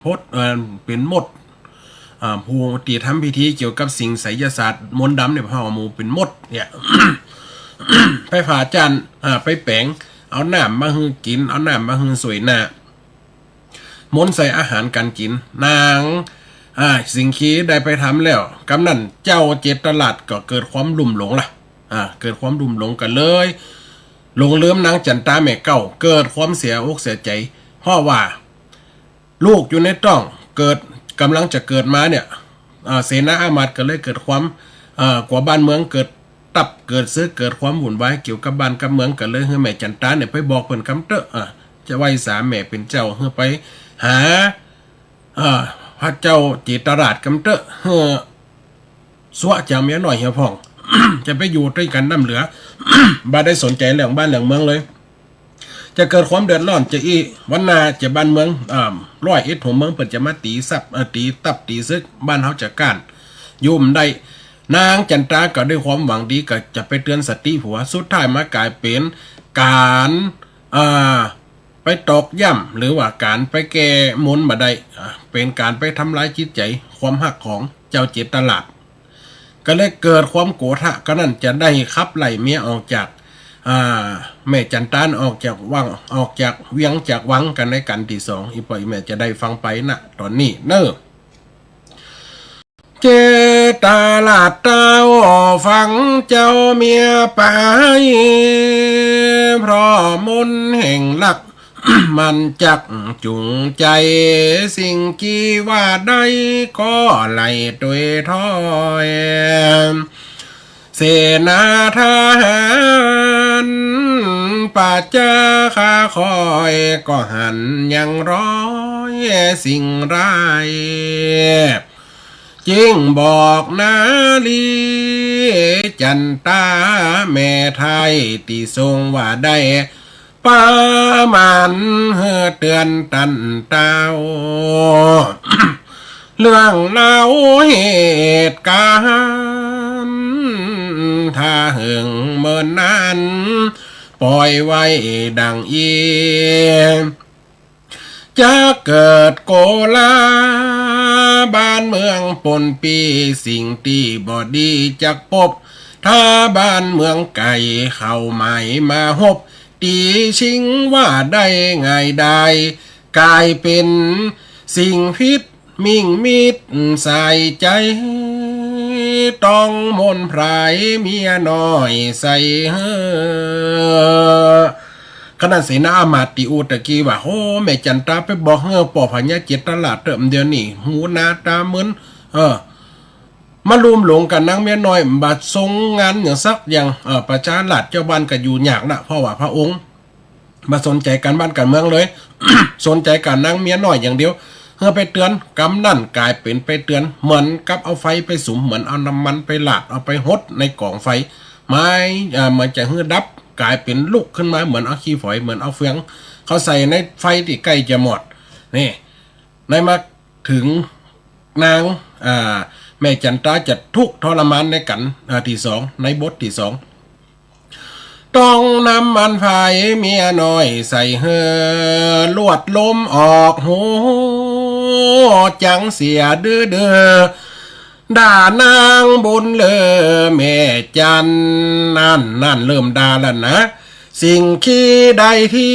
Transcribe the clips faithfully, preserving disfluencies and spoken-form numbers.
พด เอ่อ เป๋นมด อ่า ผู้ตี้ทำพิธีเกี่ยวกับสิ่งไสยศาสตร์มนต์ดำเนี่ย เฮาว่าหมู่เป๋นมดเนี่ย ไปผ่าจ้าน อ่า ไปแป๋ง เอาน้ำมาหื้อกิ๋น เอาน้ำมาหื้อสวยหน้า มนต์ใส่อาหารก๋านกิ๋น นาง อ่า สิงคีได้ไปทำแล้ว กำนั้นเจ้าเจตราชก็เกิดความลุ่มหลงละ อ่า เกิดความลุ่มหลงก็เลย หลงลืมนางจั๋นตาแม่เก๊า เกิดความเสียอกเสียใจ๋ เพราะว่า ลูกอยู่ในต๊อง เกิด ก่ำลังจะเกิดมาเนี่ย อ่า เสนาอามาตย์ก็เลยเกิดความ อ่า กั๋วบ้านเมือง เกิดตับ เกิดศึก เกิดความวุ่นวายเกี่ยวกับบ้านกับเมือง ก็เลยหื้อแม่จั๋นตาเนี่ยไปบอกเปิ้นกำเต๊อะ อ่า จะไหว้สาแม่เป๋นเจ้า หื้อไปหา อ่า พระเจ้าเจตราชกำเต๊อะ หื้อ ซัวะจางเมียน้อยเหียพ่อง จะไปอยู่ตวยกั๋นน้ำเหลือ บ่ได้สนใจ๋เรื่องบ้านเรื่องเมืองเลย จะเกิดความเดือดร้อน จะอี้วันหน้าจะบ้านเมือง อ่า ร้อยเอ็ดหัวเมืองเปิ้นจะมาตี๋ซับ เอ่อ ตี๋ตับตี๋ศึก บ้านเฮาจะก๊าน อยู่บ่ได้ นางจั๋นตาก็ด้วยความหวังดีก็จะไปเตือนสติผัว สุดท้ายมาก๋ายเป๋นก๋าน อ่า ไปตอกย้ำ หรือว่าก๋านไปแก้มนต์บ่ได้ อ่า เป๋นก๋านไปทำลายจิตใจ๋ความฮักของเจ้าเจตราช ก็เลยเกิดความโกรธะ กำนั้นจะได้ขับไล่เมียออกจาก อ่า แม่จั๋นตาออกจากวัง ออกจากเวียงจากวังกั๋นในกัณฑ์ตี้สอง อี่ป้ออี่แม่จะได้ฟังไปนะ ต๋อนนี้เนาะ เจตราชเต้าฟังเจ้าเมียไป เพราะมนต์แห่งฮัก มันจักจุงใจ๋ สิงคีว่าได้ก็ไล่ตวยถ้อย เสนาทหาร ประจาข้าคอย ก็หันยังร้อยสิ่งร้าย จึงบอกนารีจั๋นตาแม่ไท้ ตี้ทรงว่าได้ ประมาณหื้อเตือนตันเต้า เรื่องเล่าเหตุก๋ารณ์ ถ้าเหิงเมินนาน ปล่อยไว้ดังอี้ จะเกิดโกลา บ้านเมืองปนปี้ สิ่งตี้บ่ดีจักปบ ถ้าบ้านเมืองไก๋เข้าหมายมาฮบ ตี๋ชิงว่าได้ง่ายดาย ก๋ายเป๋นสิ่งผิดมิ่งมิดสายใจ๋ ต้องมนต์พรายเมียน้อยใส่เฮ้อ ขณะเสนาอามาตย์ตี้อู้ตะกี้ว่า โอ้ แม่จั๋นตาไปบอกหื้อป้อพญาเจตราชเต๊อะ เดี๋ยวนี้หูหนาต๋ามึน เออ มาลุ่มหลงกับนางเมียน้อย บ่ทรงงานหยังสักอย่าง เออ ประจาราษฎร์เจ้าบ้านก็อยู่ยากนะ เพราะว่าพระองค์บ่สนใจ๋ก๋านบ้านก๋านเมืองเลย สนใจ๋กับนางเมียน้อยอย่างเดียว หื้อไปเตือน กำนั้นก๋ายเป๋นไปเตือน เหมือนกับเอาไฟไปสุม เหมือนเอาน้ำมันไปราด เอาไปหดในก๋องไฟ ไม้ เอ่อ เหมือนจะหื้อดับ ก๋ายเป๋นลุกขึ้นมา เหมือนเอาขี้ฝอย เหมือนเอาเฟืองเข้าใส่ในไฟตี้ใก้จะหมด นี่ ในมาเถิงนาง อ่า แม่จั๋นตาจะทุกข์ทรมานในกัณฑ์ อ่า ตี้สอง ในบทตี้สอง ต้องนำมันไฟเมียน้อยใส่เฮ้อ ลวดลมออกหู จังเสียดื้อๆ ด่านางบุญเลิศแม่จั๋น นั่น นั่นเริ่มด่าแล้วนะ สิงคีได้ที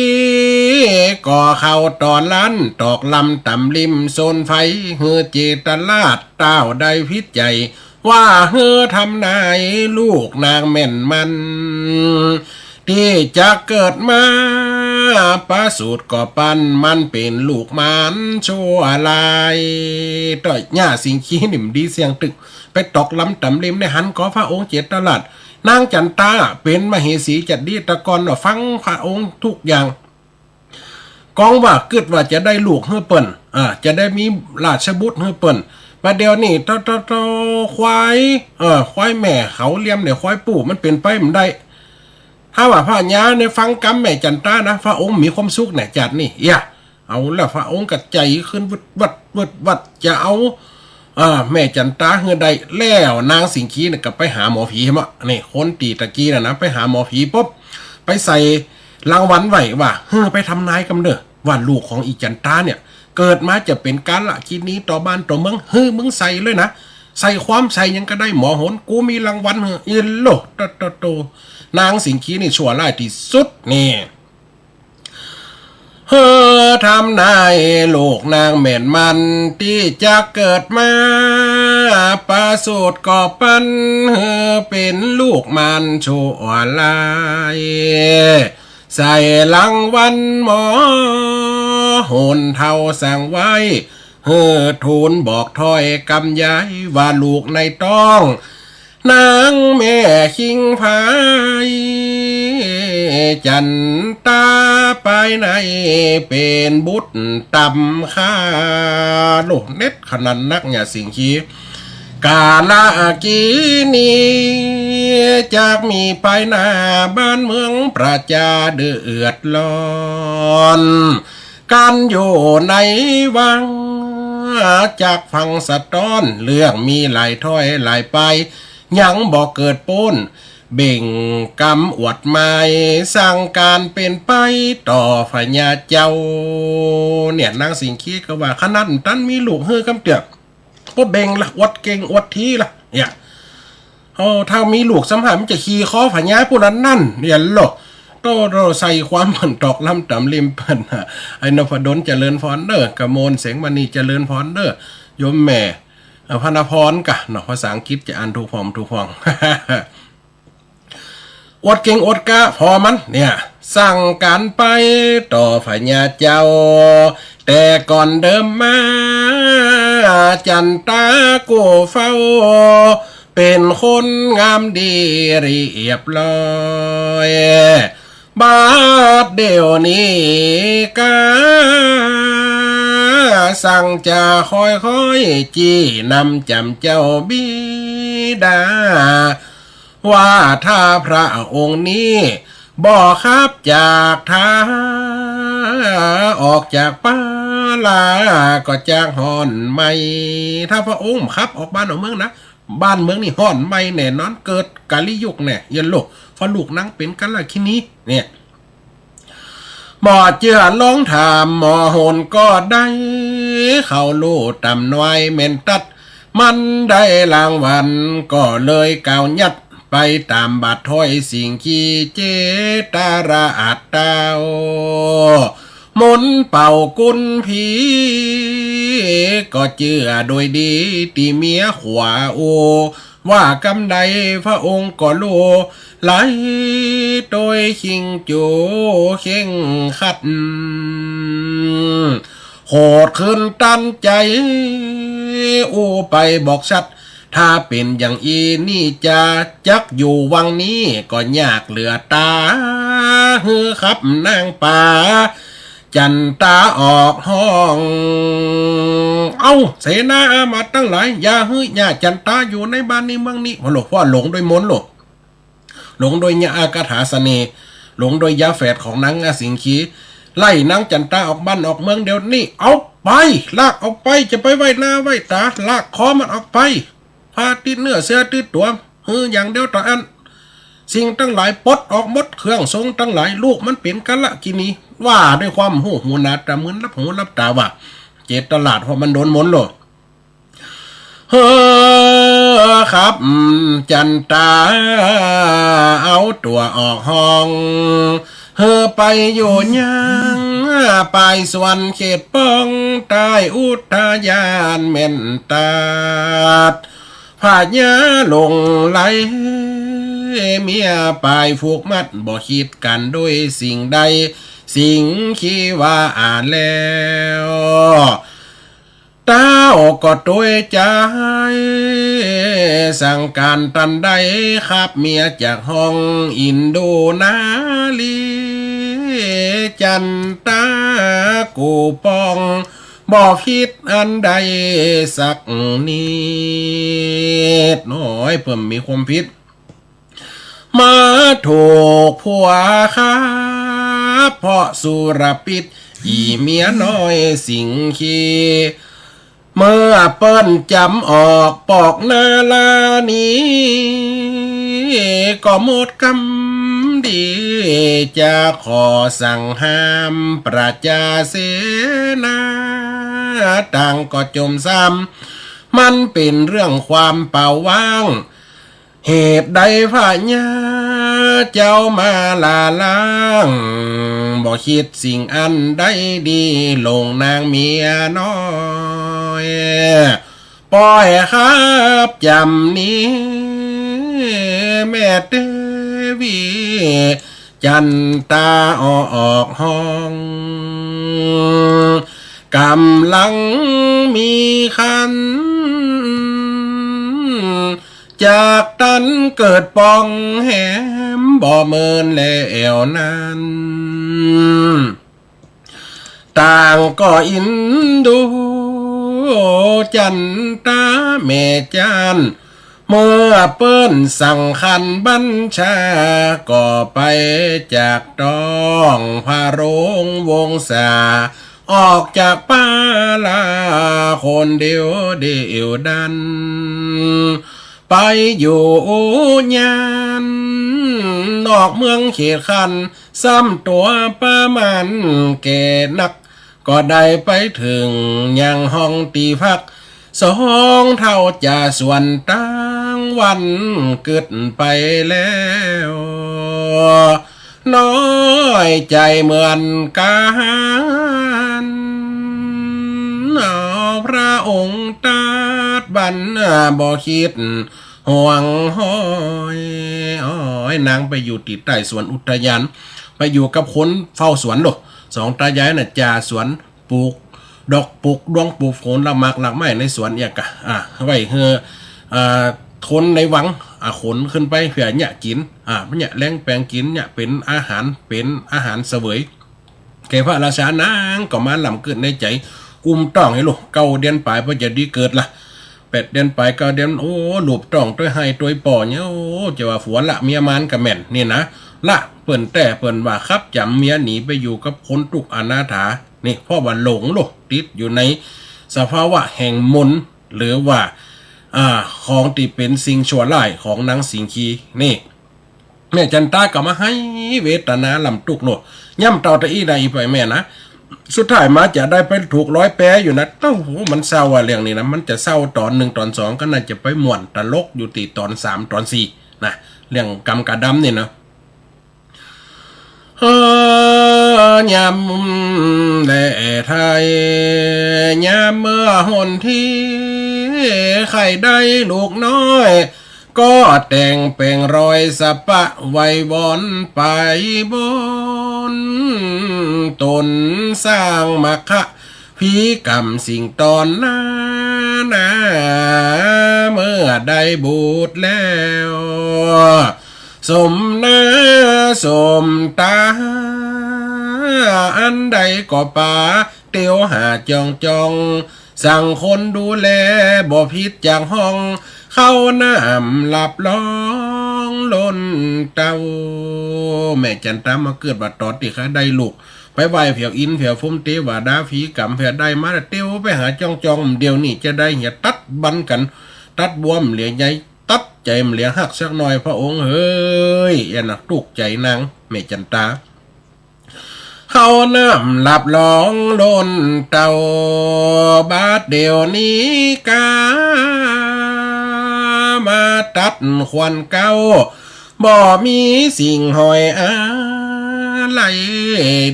ก็เข้าต่อลั้น ตอกลำต๋ำลิ่มโซนไฟ หื้อเจตราษฎร์เต้าได้ผิดใจ๋ ว่าหื้อทำนายลูกนางแม่นมัน ตี้จะเกิดมา ประสูติก็ปันมันเป๋นลูกมารชั่วร้าย เต๊อะ หญ้าสิงคีนี่บ่ดีเสี้ยงตึก ไปตอกลำต๋ำลิ่มได้หันก่อพระองค์เจตราษฎร์ นางจั๋นตาเป๋นมเหสีจัดดีตะกอนเนาะ ฟังพระองค์ทุกอย่าง ก้องว่ากึ๊ดว่าจะได้ลูกหื้อเปิ้น อ่า จะได้มีราชบุตรหื้อเปิ้น บัดเดี๋ยวนี้ เต้า เต้า เต้า ควาย เอ่อ ควายแม่เขาเลี้ยงเนี่ย ควายปู่มันเป๋นไปบ่ได้ ถ้าว่าพญาเนี่ยฟังกำแม่จั๋นตานะ พระองค์มีความสุขแน่จัดนี่ เอี้ย เอาแล้วพระองค์ก็ใจ๋ขึ้นวึดวัดวึดวัด จะเอา เอ่อ แม่จั๋นตาหื้อได้ แล้วนางสิงคีเนี่ยก็ไปหาหมอผีเหมะ นี่ คนตี้ตะกี้น่ะนะ ไปหาหมอผีปุ๊บ ไปใส่รางวัลไว้ว่า หื้อไปทำนายกำเน่อ ว่าลูกของอี่จั๋นตาเนี่ย เกิดมาจะเป๋นกาลกิณีต่อบ้านต่อเมือง หื้อมึงใส่เลยนะ ใส่ความใส่หยังก็ได้ หมอโหน กูมีรางวัลหื้อ อิโล โต โต โต นางสิงคีนี่ชั่วร้ายตี้สุดนี่ หื้อทำนายลูกนางแม่นมัน ตี้จะเกิดมาประสูติก็ปัน หื้อเป๋นลูกมารชั่วร้าย ใส่รางวัลหมอโหนเฒ่าสั่งไว้ หื้อทูลบอกถ้อยกำยายว่าลูกในต๊อง นางแม่คิงพาย จันตาไปในเป๋นบุตรต่ำข้า โลกเน็ดขนาดนักเนี่ยสิงคี กาลกิณี จักมีไปหน้าบ้านเมืองประจาเดือดร้อน กันอยู่ในวัง จักฟังสะต๊อน เรื่องมีหลายถ้อยหลายไป ยังบ่เกิดป๊น เบ่งกำอวดหมาย สั่งก๋านเป๋นไปต่อพญาเจ้า เนี่ยนางสิงคีก็ว่า ขนาดตันมีลูกหื้อกำเตื้อ บ่เบ่งละ อวดเก่งอวดทีละ เนี่ย โอ้ ถ้ามีลูกซ้ำหามันจะขี่คอพญาผู้นั้นนั่น เนี่ยโล โต โต ใส่ความเปิ้นตอกล้ำต๋ำริมเปิ้น ไอ้นพดลเจริญพรเด้อ กมลเสงมณีเจริญพรเด้อ โยมแม่ เอ่อ พนพรกะเนาะ ภาษาอังกฤษจะอ่านถูกพ่องถูกพ่อง อวดเก่งอวดกล้าผ่อมันเนี่ย สั่งก๋านไปต่อพญาเจ้า แต่ก่อนเดิมมา จันตากู้เฝ้า เป๋นคนงามดีเรียบร้อย บาดเดี๋ยวนี้กา สั่งจะค่อยๆ จี้นำจำเจ้าบิดา ว่าถ้าพระองค์นี้บ่ขับจากท่า ออกจากป่าลาก็จะฮ้อนไหม้ ถ้าพระองค์ขับออกบ้านออกเมืองนะ บ้านเมืองนี่ฮ้อนไหม้แน่นอน เกิดกาลียุคแน่ เยียะโล เพราะลูกนางเป๋นกาลกิณี เนี่ย บ่เจื้อลองถามหมอโหนก็ได้ เขาฮู้ต๋ำน้อยแม่นตั๊ด มันได้รางวัลก็เลยกล่าวยัด ไปต๋ามบาดถ้อยสิงคีเจตราอัตตาว มนต์เป่ากุนผี ก็เจื้อโดยดี ตี้เมียขวาอู้ ว่ากำใดพระองค์ก็ฮู้ ไหลโตยคิงจูเข่งขัด โขดขึ้นตันใจ๋ อู้ไปบอกชัด ถ้าเป๋นอย่างอี้นี่จะจักอยู่วังนี้ก็ยากเหลือต๋า หื้อขับนางปา จันตาออกฮ้อง เอ้า เสนาอามาตย์ตังหลาย อย่าหื้อหญ้าจันตาอยู่ในบ้านนี้เมืองนี้ เพราะหลวง เพราะหลงโดยมนต์โล หลงโดยยาอาคาถาเสน่ห์ หลงโดยยาแฝดของนางอาสิงคี ไล่นางจันตาออกบ้านออกเมืองเดี๋ยวนี้ เอาไป ลากออกไป จะไปไว้หน้าไว้ต๋า ลากคอมันออกไป ผ้าติดเนื้อเสื้อติดตั๋ว หื้ออย่างเดียวเต้าอั้น สิ่งตังหลายปลดออกหมด เครื่องทรงตังหลาย ลูกมันเป๋นกาลกิณี ว่าด้วยความฮู้หูหนาต๋ามึน ลับหูลับต๋าว่า เจตราช เพราะมันโดนมนต์โล เฮ้อ ขับ จันตา เอาตั๋วออกฮ้อง เฮ้อ ไปอยู่ยัง ปายสวรรค์เขตป้อง ใต้อุทยานแม่นตั๊ด พญาหลงไหล เมียปายผูกมัด บ่คิดกั๋นด้วยสิ่งใด สิงคีว่าอ่านแล้ว เต้าก็ตวยใจ๋ สั่งก๋านตันใด ขับเมียจากห้องอินดูนาลี จันตากู้ป้อง บ่ผิดอันใดสักนิด โอ้ย เปิ้นมีความผิด มาถูกผัวขับ เพราะสุรพิษ อี่เมียน้อยสิงคี เมื่อเปิ้นจ๋ำออกปอกนาลานี้ ก็หมดกำดี จะขอสั่งห้ามประจาเสนา ต่างก็จมซ้ำ มันเป๋นเรื่องความเปล่าว่าง เหตุใดพญาเจ้ามาล้าหลัง บ่คิดสิ่งอันใดดี หลงนางเมียน้อย ปล่อยครับจ๋ำนี้ แม่เตวี จันตาออกฮ้อง ก๋ำลังมีครรภ์ จากตันเกิดป่องแหม บ่เมินแล้วนั้น ต่างก็อินดู จันตาแม่จาน เมื่อเปิ้นสั่งคันบัญชา ก็ไปจากต้องพระโรงวงศา ออกจากป่าลาคนเดียวเดียวดัน ไปอยู่อุยาน นอกเมืองเขตคัน ซ้ำตั๋วประมาณแก่นัก ก็ได้ไปเถิงยังห้องตี้พัก สองเฒ่าจ่าสวนตังวันกึ๊ดไปแล้ว น้อยใจ๋เหมือนกั๋น พระองค์ตรัสบันบ่คิดห่วงฮ้อย โอ้ย นางไปอยู่ตี้ใต้สวนอุทยาน ไปอยู่กับคนเฝ้าสวนโลด สองตายายน่ะ จ่าสวน ปลูกดอกปลูกดวงปลูกโขน ละหมากละไม้ในสวนเอียกะ อ่า ไว้หื้อ อ่า คนในวัง อ่า ขนขึ้นไปเปื้อเยียะกิ๋น อ่า เยียะแลงแป๋งกิ๋น เยียะเป๋นอาหาร เป๋นอาหารเสวย แก่พระราชา นางก็มาลำกึ๊ดในใจ๋ อุ้มต๊องไอ้ลูก เก้าเดือนป๋าย เปื้อจะดีเกิดละ แปดเดือนป๋าย เก้าเดือน โอ้ ลูบต๊องตวยไห้ตวยป่อเนี่ย โอ้ จะว่าผัวละเมียมานก็แม่นนี่นะ ละเปิ้นแต๊เปิ้นว่าครับจ๋ำเมียหนีไปอยู่กับคนตุ๊กข์อนาถา นี่ เพราะว่าหลงโลก ติดอยู่ในสภาวะแห่งมนต์ หรือว่า อ่า ของตี้เป๋นสิ่งชั่วร้ายของนางสิงคี นี่ แม่จันตาก็มาไห้เวทนาลำตุ๊กข์โลด ย่ำเต้าตะอี้ได้อีไปแม่นะ สุดท้ายมาจะได้ไปถูกร้อยแปอยู่นะ เต้าหู มันเศร้าอะเรื่องนี้นะ มันจะเศร้าต๋อนหนึ่งต๋อนสอง ก็น่าจะไปม่วนตลกอยู่ตี้ต๋อนสามต๋อนสี่นะ เรื่องก๋ำกะดำนี่นะ เออ ยามแลไทย ยามเมื่อหนที่ ใค่ได้ลูกน้อย ก็แต่งแป๋งรอยสะปะ ไหว้วอนไปบน ต๋นสร้างมัคคะ พิกรรมสิ่งต๋อนนานา เมื่อได้บุตรแล้ว สมหน้าสมต๋า อันใดก็ปาเตียวหาจ้องจ้อง สั่งคนดูแลบ่ผิดจากห้อง เข้าน้ำรับรองล้นเต้า แม่จันตามาเกิดว่าต๋อนตี้ข้าได้ลูก ไปไหว้เผียวอินทร์เผียวภูมิเตวดาผีกรรม เปื้อได้มาแล้วเตียวไปหาจ้องจ้อง เดี๋ยวนี้จะได้เหียตัดบั้นกั๋น ตัดบั้วบ่เหลือใย ตัดใจ๋บ่เหลือฮักสักหน่อย พระองค์เฮย อันนะตุ๊กข์ใจ๋นางแม่จันตา เข้าน้ำรับรองล้นเต้า บาดเดี๋ยวนี้กา มาตัดขวัญเกล้า บ่มีสิ่งห้อยอาลัย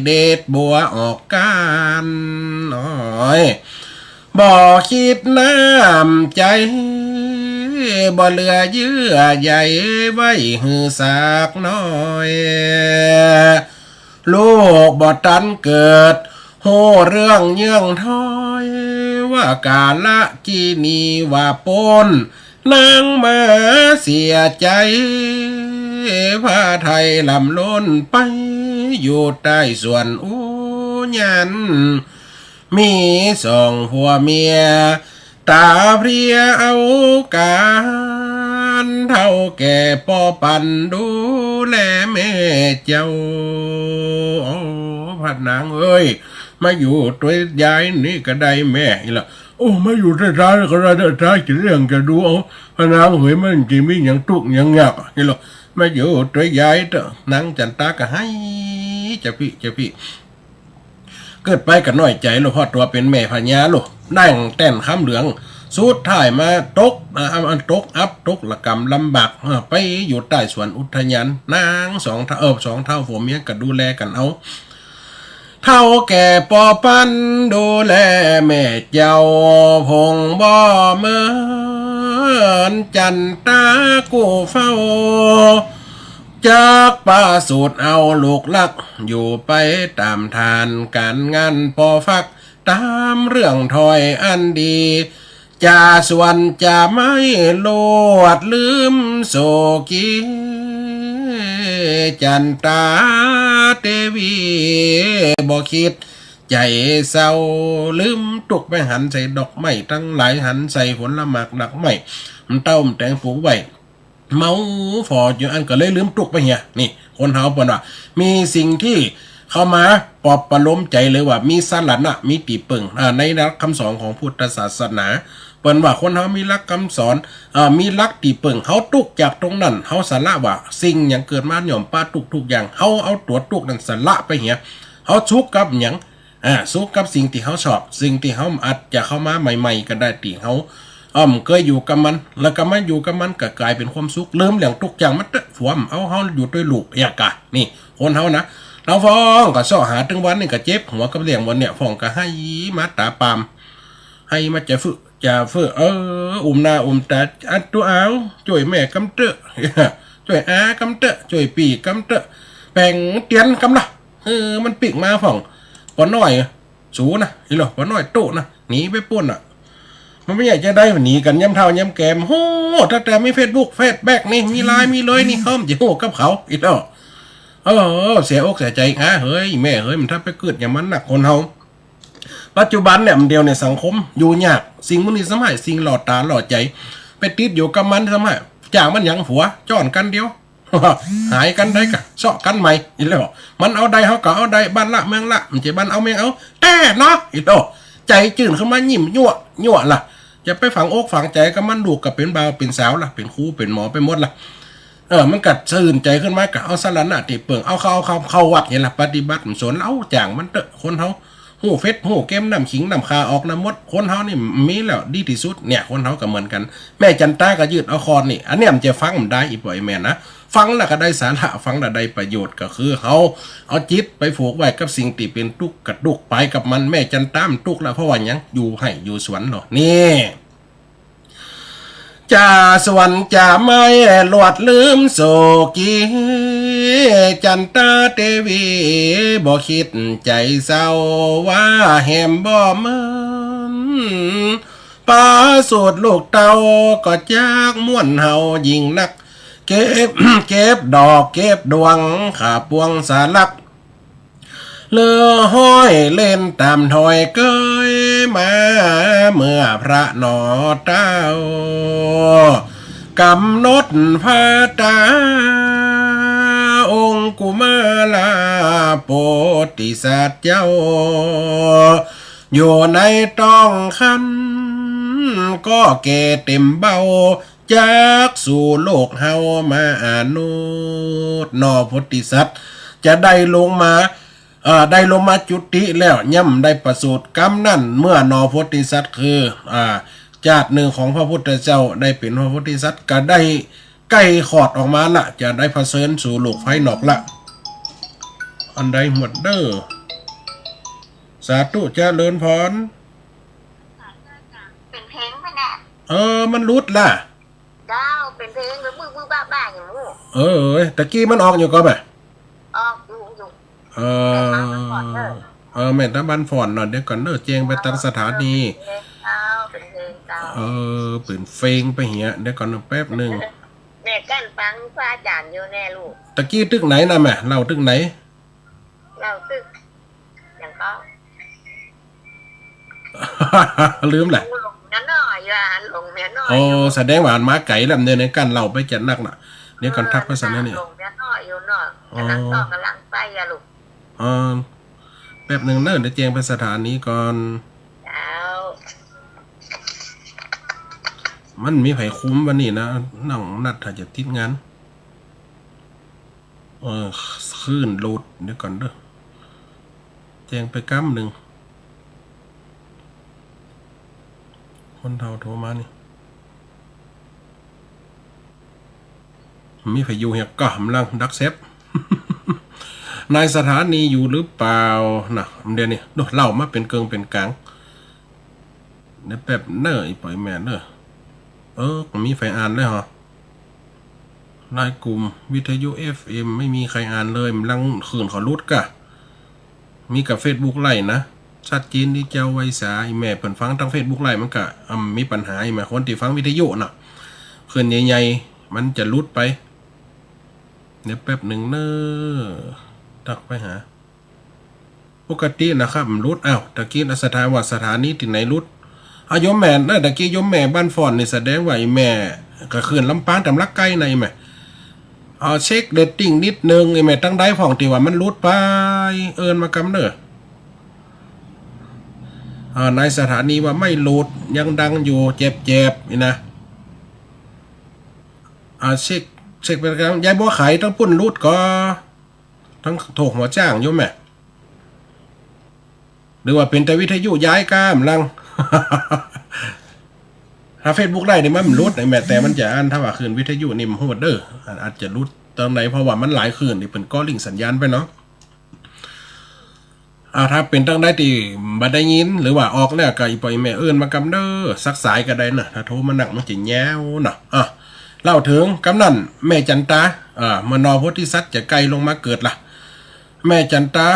เด็ดบั้วออกก้านน้อย บ่คิดน้ำใจ๋ บ่เหลือเยื่อใยไว้หื้อสักหน่อย ลูกบ่ตันเกิด ฮู้เรื่องเยื่องถ้อย ว่ากาละกินีว่าป๊น นางมาเสียใจ๋ พระไทยลำล้นไป อยู่ใต้สวนอุยาน มีสองผัวเมีย ต๋าเพลียเอาก๋าน เฒ่าแก่ป้อปันดูแลแม่เจ้า โอ้ พระนางเอ้ย มาอยู่ตวยยายนี่ก็ได้แม่ อีหละ โอ้ มาอยู่ตวยต๋าก็ได้ ต๋าจะเลี้ยงจะดูเอา พระนางเฮย มันจะมีหยังตุ๊กข์หยังยาก อีหละ มาอยู่ตวยยายเต๊อะ นางจันตาก็ไห้ จะปี้ จะปี้ เกิดไปก็น้อยใจ๋ลูก เพราะตั๋วเป๋นแม่พญาลูก นั่งแต้นคำเหลือง สุดท้ายมาตก อ่า ตกอับ ตกระกำลำบาก เออ ไปอยู่ใต้สวนอุทยาน นางสองเฒ่า เออ สองเฒ่าผัวเมียก็ดูแลกั๋นเอา เฒ่าแก่ปอปันดูแลแม่เจ้า ผงบ่เหมือนจันตากู้เฝ้า จักประสูติเอาลูกหลัก อยู่ไปต๋ามฐานก๋านงานปอฟัก ต๋ามเรื่องถ้อยอันดี จะสวนจะไม้ลวดลืมโสกี จันตาเตวีบ่คิดใจ๋เศร้า ลืมตุ๊กไปหันใส่ดอกไม้ตังหลาย หันใส่ผลหมากดอกไม้ มันเต้ามันแตงปลูกไว้ เมาฝ่ออยู่อั้นก็เลยลืมตุ๊กไปเหีย นี่ คนเฮาเปิ้นว่า มีสิ่งตี้เข้ามาปลอบประโลมใจ๋ หรือว่ามีสรณะ มีตี้เปิ้ง อ่า ในหลักกำสอนของพุทธศาสนา เปิ้นว่าคนเฮามีหลักกำสอน อ่า มีหลักตี้เปิ้ง เฮาตุ๊กจากตรงนั้น เฮาสละว่าสิ่งหยังเกิดมาย่อมปะตุ๊กทุกอย่าง เฮาเอาตั๋วตุ๊กนั้นสละไปเหีย เฮาสุขกับหยัง อ่า สุขกับสิ่งตี้เฮาชอบ สิ่งตี้เฮาอาจจะเข้ามาใหม่ๆ ก็ได้ ตี้เฮา อ่อม เกยอยู่กับมัน แล้วก็มาอยู่กับมันก็ก๋ายเป๋นความสุข ลืมเรื่องตุ๊กอย่างมันเต๊อะ ผัวมันเอาเฮาอยู่ตวยลูก อย่างกะ นี่ คนเฮานะ ลาวฟ้องก็เซาะหาตึงวันนี่ก็เจ็บหัวกับเรื่องวันเนี่ย ฟ้องก็ไห้มาต๋าปาม ไห้มาจะฟึจะเฟ้อ เออ อุ้มหน้าอุ้มต๋า อันตั๋วเอา จ้วยแม่กำเต๊อะ จ้วยอากำเต๊อะ จ้วยปี้กำเต๊อะ แป๋งเตียนกำละ เออ มันปิ๊กมาฟ้อง ปอน้อย สูนะ อีหลอ ปอน้อยโต๊ะนะ หนีไปปู้นน่ะ มันบ่ใหญ่จะได้หนีกั๋นยามเฒ่ายามแก่ โห ตั้งแต่มีเฟซบุ๊ก เฟซแบ็กนี่ มีไลน์ มีเลยนี่ เฮาจะฮู้กับเขา อีหลอ เออ เสียอกเสียใจ๋ อ้า เฮ้ย แม่เฮ้ย มันถ้าไปกึ๊ดอย่างมันนัก คนเฮา ปัจจุบันเนี่ย มันเดี๋ยวเนี่ยสังคมอยู่ยาก สิ่งหมู่นี้ซ้ำหาย สิ่งหล่อต๋าหล่อใจ๋ ไปติดอยู่กับมันซ้ำหาย จากมันหยัง ผัวจ้อนกั๋นเดียว หายกั๋นได้ก็เซาะกั๋นใหม่ อีหลอ มันเอาได้เฮาก็เอาได้ บ้านละเมืองละ มันจะบ้านเอาเมืองเอา แต๊เนาะ อีหลอ ใจ๋จื้นขึ้นมายิ้มยั่วยั่วละ อย่าไปฝังอกฝังใจ๋กับมัน ลูกก็เป๋นบ่าวเป๋นสาวละ เป๋นครูเป๋นหมอไปหมดละ เออ มันก็ซื่นใจ๋ขึ้นมา ก็เอาสรณะตี้เปิ้ง เอาเข้า เอาเข้า เข้าวัดนี่ละ ปฏิบัติมันสน เอาจ่างมันเต๊อะ คนเฮา ฮู้เฟซ ฮู้เกม น้ำขิงน้ำข่าออกนำหมด คนเฮานี่มีแล้วดีตี้สุด เนี่ย คนเฮาก็เหมือนกั๋น แม่จันตาก็ยืดเอาคอนนี่ อันเนี้ยมันจะฟังมันได้ อีป่อยแม่นะ ฟังแล้วก็ได้สาระ ฟังแล้วได้ประโยชน์ ก็คือเฮาเอาจิตไปผูกไว้กับสิ่งตี้เป๋นตุ๊กข์ก็ตุ๊กข์ไปกับมัน แม่จันตามันตุ๊กข์แล้ว เพราะว่าหยัง อยู่ไฮ่อยู่สวนเนาะ นี่ จะสวนจะไม้ลวดลืมโสกี จันตาเตวีบ่คิดใจ๋เศร้า ว่าแหมบ่เหมือน ประสูติลูกเต้าก็จักม่วนเฮายิ่งนัก เก็บ เก็บดอกเก็บดวง ข้าปวงสาลัก เหลือห้อยเล่นต๋ามถ้อยเกยมา เมื่อพระหนอเต้า ก๋ำหนดพระต๋า องคุมาลาโพธิสัตว์เจ้า อยู่ในต๊องครรภ์ ก็แก่เต็มเบ้า จักสู่โลกเฮามาอนุต หนอโพธิสัตว์ จะได้ลงมา เอ่อ ได้ลงมาจุติแล้ว ย่อมได้ประสูติ กำนั้นเมื่อหนอโพธิสัตว์ คือ อ่า จาติหนึ่งของพระพุทธเจ้า ได้เป๋นพระโพธิสัตว์ ก็ได้ใก้คลอดออกมาละ จะได้ผะเสริญสู่โลกภายนอกละ อันใดหมดเด้อ สาธุเจริญพร เป๋นเพลงไปแน่ เออ มันหลุดละ เจ้า เป๋นเพลงไปบึ้บๆ บ้าๆ อย่างนู้น เออ ตะกี้มันออกอยู่ก่อแม่ ออกอยู่ อยู่ เออ แม่ตาบ้านฟอนเด้อ เออ แม่ตาบ้านฟอนเนาะ เดี๋ยวก่อนเด้อ แจ้งไปตางสถานี เป๋นเพลงเจ้า เป๋นเพลงเจ้า เออ เป๋นเพลงไปเหีย เดี๋ยวก่อนเด้อ แป๊บหนึ่ง แม่กั้นฟังพระอาจ๋ารย์อยู่แน่ลูก ตะกี้ตึกไหนนะแม่ เล่าตึกไหน เล่าตึก อย่างก็ ลืมแหละ หลงเมียน้อยอยู่อะ หลงเมียน้อย โอ้ อยู่ แสดงว่ามาไก๋แล้วเนี่ย ในการเล่าไปจัดหนักน่ะ เดี๋ยวก่อนทักไปสั่นนะเนี่ย หลงเมียน้อยอยู่เนาะ อ๋อ ก๋ำลังต่อก๋ำลังไปอะลูก เออ แป๊บหนึ่งเนอะ เดี๋ยวแจ้งไปสถานีก่อน เจ้า มันมีใผคุมวันนี้นะ น้องนัดถ้าจะติดงาน เออ คลื่นหลุด เดี๋ยวก่อนเด้อ แต่งไปกำนึ่ง คนเฒ่าโทรมานี่ มีใผอยู่เหียก่อ กำลังดักแซ็บ นายสถานีอยู่หรือเปล่านะ เดี๋ยวนี้ โอ้ เล่ามาเป๋นเกิ่งเป๋นก๋าง เดี๋ยวแป๊บเน่อ อีปอยแม่เน่อ เออ มีใผอ่านเลยเหรอ ไลน์กลุ่มวิทยุ เอฟเอ็ม ไม่มีใผอ่านเลย กำลังคลื่นเขาหลุดก่ะ มีก้าเฟซบุ๊กไลฟ์นะ ชัดเจนดีเจ้า ไวสา อีแม่เปิ้นฟังตางเฟซบุ๊กไลฟ์มันก็ อ่า มีปัญหา อีแม่คนตี้ฟังวิทยุน่ะ คลื่นใหญ่ๆ มันจะหลุดไป เดี๋ยวแป๊บนึ่งเน่อ ทักไปหา ปกตินะครับ มันหลุด อ้าว ตะกี้สถา ว่าสถานีตี้ไหนหลุด อ้าว โยมแม่นะ ตะกี้โยมแม่บ้านฟ้อนนี่ แสดงว่าอีแม่ก็คลื่นลำปางตำลักใก้นะ อีแม่ เอาเช็คเรตติ้งนิดนึ่ง อีแม่ ตางใดพ่องตี้ว่ามันหลุดไป เอิ้นมากำเน่อ อ่า นายสถานีว่าไม่หลุด ยังดังอยู่ เจ็บๆ นี่นะ อ่า เช็ค เช็คไปแล้ว ยายบัวไข ตางปุ้นหลุดก่อ ตางโถกหัวจ้างโยมแม่ หรือว่าเป๋นแต่วิทยุยายกำลัง ถ้าเฟซบุ๊กไลฟ์นี่มันบ่หลุดนะแม่ แต่มันจะอัน ถ้าว่าคลื่นวิทยุนี่มันโหดเด้อ อาจ อาจจะหลุดตางใด เพราะว่ามันหลายคลื่นตี้เปิ้นก็ลิงก์สัญญาณไปเนาะ อ่า ถ้าเป๋นตางใดตี้บ่ได้ยิน หรือว่าออกแล้วก็อีปอยแม่เอิ้นมากำเน่อ สักสายก็ได้นะ ถ้าโทรมานักมันจะยาวเนาะ อ่ะ เล่าเถิงกำนั้น แม่จันตา อ่า เมื่อหน่อโพธิสัตว์จะใก้ลงมาเกิดละ แม่จันตา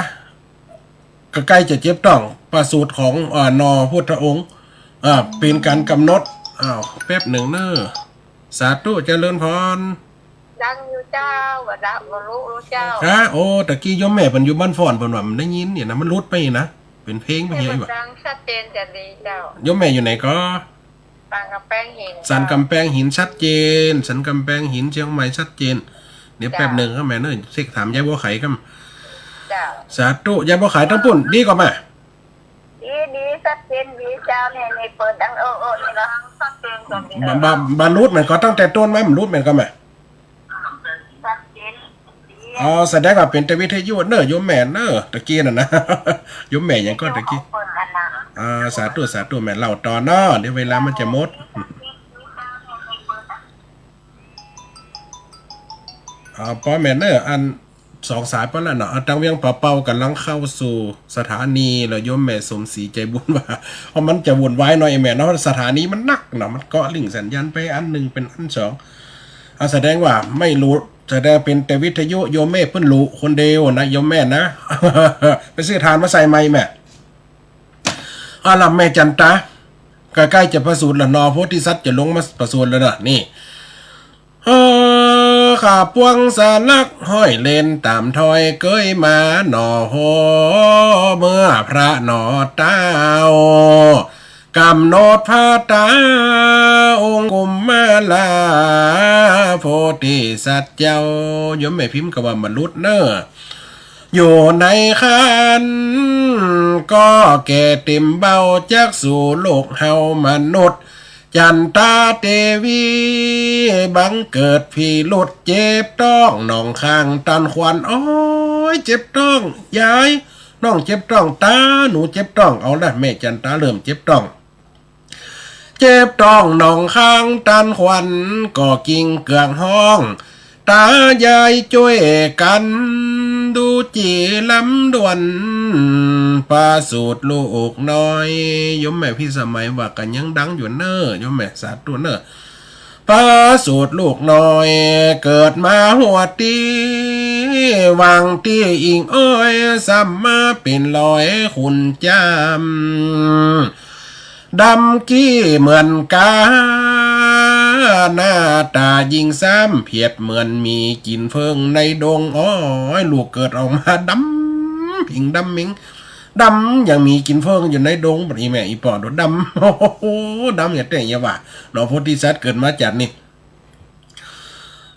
ก็ใก้จะเจ็บต๊อง ประสูติของ อ่า หน่อพุทธองค์ อ่า เป๋นก๋านกำหนด อ้าว แป๊บนึ่งเน่อ สาธุ เจริญพร ดังอยู่เจ้า บ่ดัง บ่ฮู้เจ้า ฮะ โอ้ ตะกี้โยมแม่เปิ้นอยู่บ้านฟ้อน เปิ้นว่ามันได้ยินนี่นะ มันหลุดไปนะ เป๋นเพลงไปเหีย ดังชัดเจนจะดีเจ้า โยมแม่อยู่ไหนก่อ สันกำแปงหิน สันกำแปงหินชัดเจน สันกำแปงหินเจียงใหม่ชัดเจน เดี๋ยวแป๊บนึ่งครับแม่เน่อ เช็คถามยายบัวไขก่อ เจ้า สาธุ ยายบัวไขตางปุ้น ดีก่อแม่ ดี ดี ชัดเจนดีเจ้า นี่ นี่เปิดดังโอ้โอ้นี่ละ ชัดเจนก่อ บ่ บ่ บ่หลุดแม่นก่อ ตั้งแต่ต้นมาบ่หลุดแม่นก่อแม่ ชัดเจนดี อ๋อ แสดงว่าเป๋นแต่วิทยุเน่อ โยมแม่เน่อ ตะกี้น่ะนะ โยมแม่หยังก่อตะกี้ เปิดอันน่ะ อ่า สาธุ สาธุ แม่เล่าต่อเนาะ เดี๋ยวเวลามันจะหมด อ่า ปอแม่เน่อ อันสองสายปอแล้วเนาะ อ่า ตางเวียงป่าเป้ากำลังเข้าสู่สถานีแล้ว โยมแม่สมศรีใจบุญว่า เพราะมันจะวุ่นวายหน่อยแม่เนาะ สถานีมันนักเนาะ มันก็ลิงก์สัญญาณไปอันนึ่งเป๋นอันสอง อ่า แสดงว่าไม่หลุด แสดงเป๋นแต่วิทยุ โยมแม่เปิ้นหลุดคนเดียวนะ โยมแม่นะ ไปซื้อถ่านมาใส่ใหม่แม่ อ่า ละแม่จันตา ก็ใก้จะประสูติละ หน่อโพธิสัตว์จะลงมาประสูติแล้วนะ นี่ เออ ข้าปวงสาลักห้อยเลนต๋ามถ้อยเกยมาหน่อ โห เมื่อพระหน่อเต้า กำหนดพระตาองค์กุมมาลา โพธิสัตว์เจ้า โยมแม่พิมพ์ก็ว่าบ่หลุดเน่อ อยู่ในครรภ์ ก็แก่เต็มเบ้าจักสู่โลกเฮามนุษย์ จันตาเตวี บังเกิดพิรุธ เจ็บต๊องหนองคางตันขวัญ โอ๊ย เจ็บต๊อง ยาย น้องเจ็บต๊อง ตา หนูเจ็บต๊อง เอาละ แม่จันตาเริ่มเจ็บต๊อง เจ็บต๊องหนองคางตันขวัญ ก็กิ่งเกืองฮ้อง ตายายจ้วยกั๋น ดูจี๋ลำดวน ประสูติลูกน้อย โยมแม่พิสมัยว่ากั๋นยังดังอยู่เน่อ โยมแม่สาธุเน่อ ประสูติลูกน้อย เกิดมาหัวตี้ หว่างตี้อิงอ้อย ซ้ำมาเป๋นลอยขุนจาม ดำกี้เหมือนก๋า หน้าต๋ายิ่งซ้ำเผียดเหมือนหมีกิ๋นเผิ้งในดง โอ๊ย ลูกเกิดออกมาดำผิงดำมิง ดำอย่างหมีกิ๋นเผิ้งอยู่ในดง บัดนี้แม่อีปอดูดำ โอ้โห ดำอย่างแต๊อย่างว่า หน่อโพธิสัตว์เกิดมาจัดนี่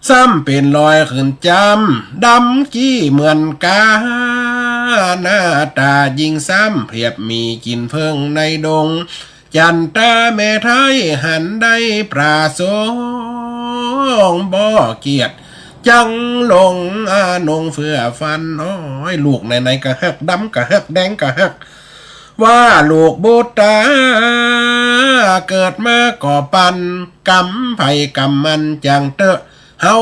ซ้ำเป๋นลอยขุนจาม ดำกี้เหมือนก๋า หน้าต๋ายิ่งซ้ำเผียดหมีกิ๋นเผิ้งในดง จันตาแม่ไท้หันได้ประสงค์ บ่เกียจ จั้งหลงอนงเฟื่อฟัน โอ้ย ลูกไหนๆ ก็ฮัก ดำก็ฮัก แดงก็ฮัก ว่าลูกบุตรต๋า เกิดมาก็ปัน กรรมใผกรรมมันจั้งเต๊อะ เฮา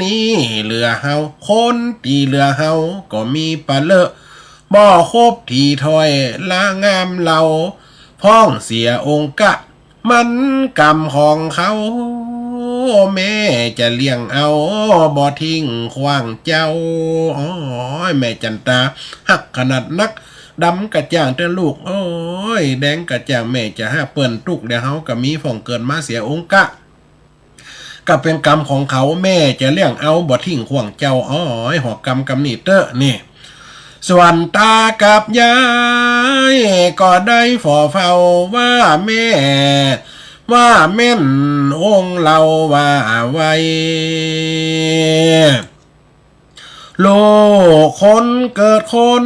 นี้เหลือเฮา คนตี้เหลือเฮาก็มีปะเลอะ บ่ครบตี้ถ้อยละงามเล่า พ่องเสียองค์กะ มันกรรมของเขา แม่จะเลี้ยงเอาบ่ทิ้งขว้างเจ้า โอ้ย แม่จั๋นต๋าฮักขนาดนัก ดำก็จ้างเต๊อะลูก โอ้ย แดงก็จ้าง แม่จะหาเปิ้นตุ๊กข์ แล้วเฮาก็มีพ่องเกิดมาเสียองค์กะ ก็เป๋นกรรมของเขา แม่จะเลี้ยงเอาบ่ทิ้งขว้างเจ้า โอ้ย หอกกำกำนี้เต๊อะนี่ ส่วนต๋ากับยายก็ได้ฝ่อเฝ้าว่าแม่ ว่าแม่นองค์เล่าว่าไว้ ลูกคนเกิดคน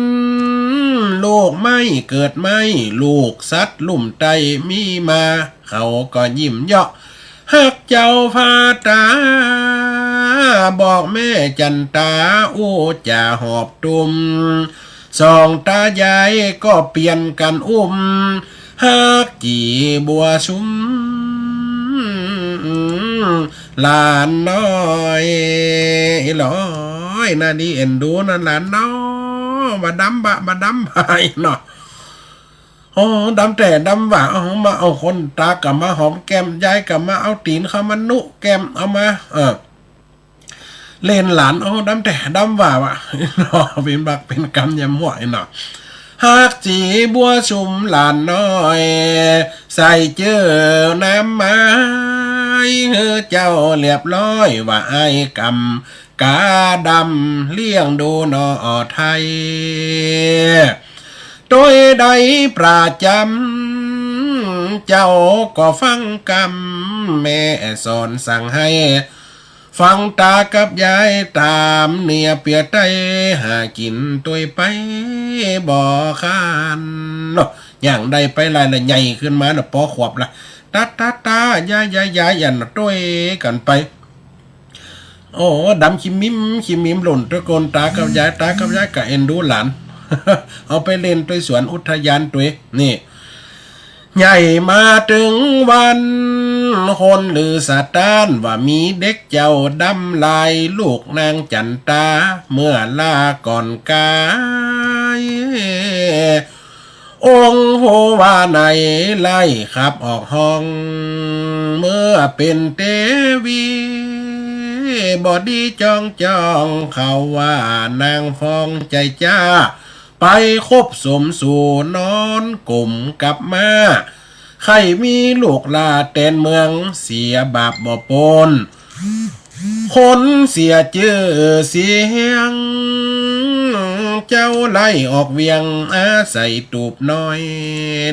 ลูกไม้เกิดไม้ ลูกสัตว์ลุ่มไต้มีมา เขาก็ยิ้มเยาะ ฮักเจ้าฟ้าต๋า บอกแม่จั๋นต๋า อู้จ๋าหอบตุ้ม สองต๋ายายก็เปลี่ยนกั๋นอุ้ม ฮักจี๋บัวสุม หลานน้อย อีหลอย น่าดีเอ็นดูนะหลานน้อย บ่ดำบ่ะ บ่ดำบ่ะ อีหลอย โอ้ ดำแต๊ดำว่า เอามา เอาคนต๋าก็มาหอมแก้ม ยายก็มาเอาตี๋นเข้ามานุแก้ม เอามา เออ เล่นหลาน โอ้ ดำแต๊ดำว่าว่ะ เนาะ เป๋นบาปเป๋นกรรมยำหัวไอ้เนาะ ฮักจี๋บัวสุมหลานน้อย ใส่เจื้อน้ำไม้ หื้อเจ้าเรียบร้อยว่าอ้ายกำ กาดำเลี้ยงดูหน่อไทย โตยได้ประจ๋ำ เจ้าก็ฟังกำ แม่สอนสั่งให้ ฟังต๋ากับยายต๋าม เนียเปียไต้หากิ๋นโตยไปบ่คร้านเนาะ ย่างได้ไปหลายละใหญ่ขึ้นมาเนาะ ปอขวบละ ต๋า ต๋า ต๋า ยาย ยาย ยาย อันโตยกั๋นไป โอ้ ดำขี้มิม ขี้มิมหล่นตะโกนต๋ากับยาย ต๋ากับยายก็เอ็นดูหลาน เอาไปเล่นโตยสวนอุทยานโตย นี่ ใหญ่มาเถิงวัน คนลือสะต้านว่ามีเด็กเจ้าดำหลาย ลูกนางจั๋นต๋า เมื่อลาก่อนก๋าย องค์ผู้ว่าไหนไล่ขับออกห้อง เมื่อเป๋นเตวี บ่ดีจ้องจ้อง เขาว่านางฟองใจ๋จ๊า ไปคบสมสู่นอนกลมกับม้า ใค่มีลูกหล้าแตนเมือง เสียบาปบ่ป๊น คนเสียจื้อเสียง เจ้าไล่ออกเวียง อาศัยตูบน้อย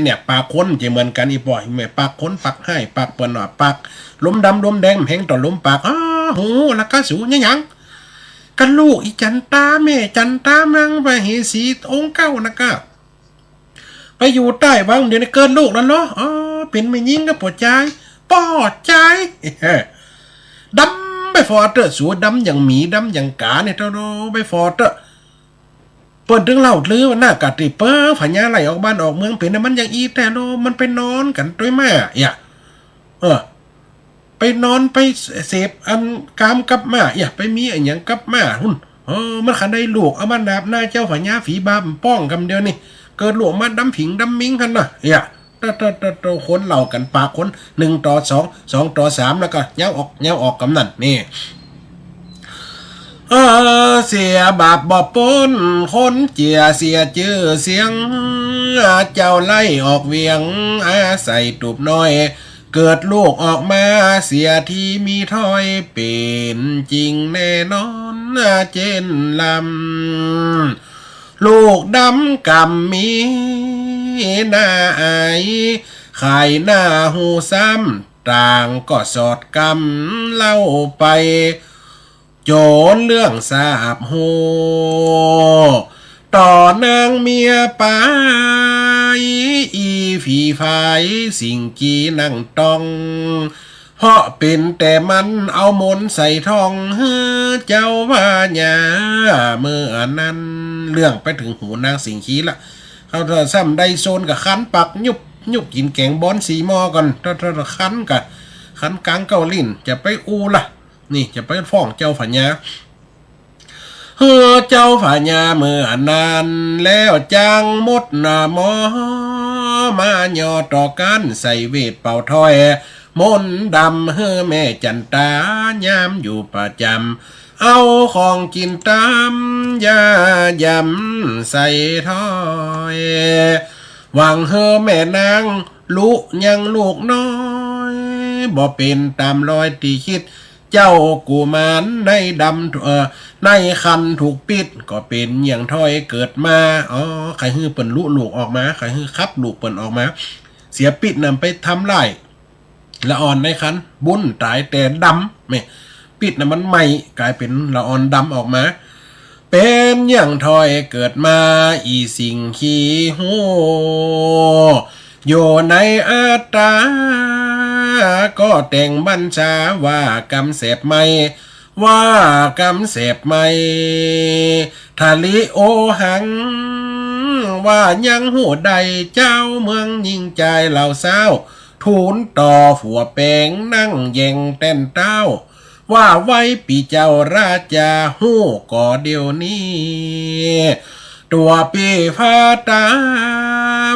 เนี่ย ปากคนจะเหมือนกั๋นอีป่อย แม่ปากคนปากฮ้าย ปากเปิ้นว่าปาก ลมดำลมแดง แฮงต่อลมปาก อ้า ฮู้ ฮู้ ละกะสู เนี่ยหยัง กะลูกอี๋จั๋นต๋า แม่จั๋นต๋า มเหสีองค์เก้านะกะ ไปอยู่ใต้วัง เดี๋ยวนี้เกิดลูกแล้วเหรอ อ๋อ เป๋นแม่ญิงกับป้อจาย ป้อจาย ดำไปฝ่อเต๊อะ สูดำอย่างหมี ดำอย่างก๋าเนี่ย โธ่ ไปฝ่อเต๊อะ เปิ้นตึงเล่าลือว่านาก๋าตี้เป๋อ ผญาไล่ออกบ้านออกเมืองเป๋น มันอย่างอี้แต๊เนาะ มันไปนอนกั๋นตวยม้า เอียะ เออ ไปนอนไปเสพอันก๋ามกับม้า เอียะ ไปมีอะหยังกับม้า หุ่น เออ มันคันได้ลูก เอามานาบหน้าเจ้าผญาฝีบาปป้องกำเดียวนี่ เกิดลูกมาดำผิงดำมิงหั้นน่ะ เอียะ โธ่ โธ่ โธ่ โธ่ คนเล่ากั๋นปากคน นึ่งต่อสอง สองต่อสาม แล้วก็ยาวออก ยาวออกกำนั้น นี่ เออ เสียบาปบ่ป๊น คนเจียเสียจื้อเสียง เจ้าไล่ออกเวียง อาศัยตูบน้อย เกิดลูกออกมาเสียทีมีถ้อย เป๋นจริงแน่นอนเจนลำ ลูกดำกำมีหน้าอาย ขายหน้าฮู้ซ้ำ ต่างก็สอดกำเล่าไป โจรเรื่องสาบฮู้ ต่อนางเมียป๋าย อี๋ผีฝาย สิ่งกีนั่งต้อง เพราะเป๋นแต่มันเอามนต์ใส่ท้องหื้อเจ้าพญา เมื่ออันนั้น เรื่องไปเถิงหูนางสิงคีละ เขาซ้ำได้โซนกับคันปากยุบ ยุบกิ๋นแก๋งบอนสี่หม้อก่อน ถ้า ถ้า ถ้าคันกะ คันกลางเก๊าลิ้น จะไปอู้ละ นี่จะไปฟ้องเจ้าพญา หื้อเจ้าพญาเมื่ออันนั้น แล้วจั้งหมดหน้าหมอ มาย่อต่อกั๋นใส่เวทเป่าถอย มนต์ดำหื้อแม่จันตา ยามอยู่ประจ๋ำ เอาของกิ๋นต๋าม ยายำใส่ถ้อย หวังหื้อแม่นาง ลุยังลูกน้อย บ่เป๋นต๋ามรอยตี้คิด เจ้ากุมารในดำ เอ่อ ในครรภ์ถูกปิด ก็เป๋นอย่างถ้อยเกิดมา อ๋อ ใค่หื้อเปิ้นลุลูกออกมา ใค่หื้อขับลูกเปิ้นออกมา เสียปิดนำไปทำลาย ละอ่อนในครรภ์ บุ้นต๋ายแต่ดำ แม่ ปิดน่ะมันไหม้ ก๋ายเป๋นละอ่อนดำออกมา เป๋นอย่างถ้อยเกิดมา อี่สิงคีฮู้ อยู่ในอัตตา ก็แต่งบัญชาว่ากำแสบไหม้ ว่ากำแสบไหม้ ทะลิโอหัง ว่ายังฮู้ได้ เจ้าเมืองญิงจายเหล่าเศร้า ทูลต่อผัวแป๋ง นั่งแยงแต้นเต้า ว่าไว้ปี้เจ้าราจา ฮู้ก่อเดี๋ยวนี้ ตั๋วปี้ฟ้าต๋า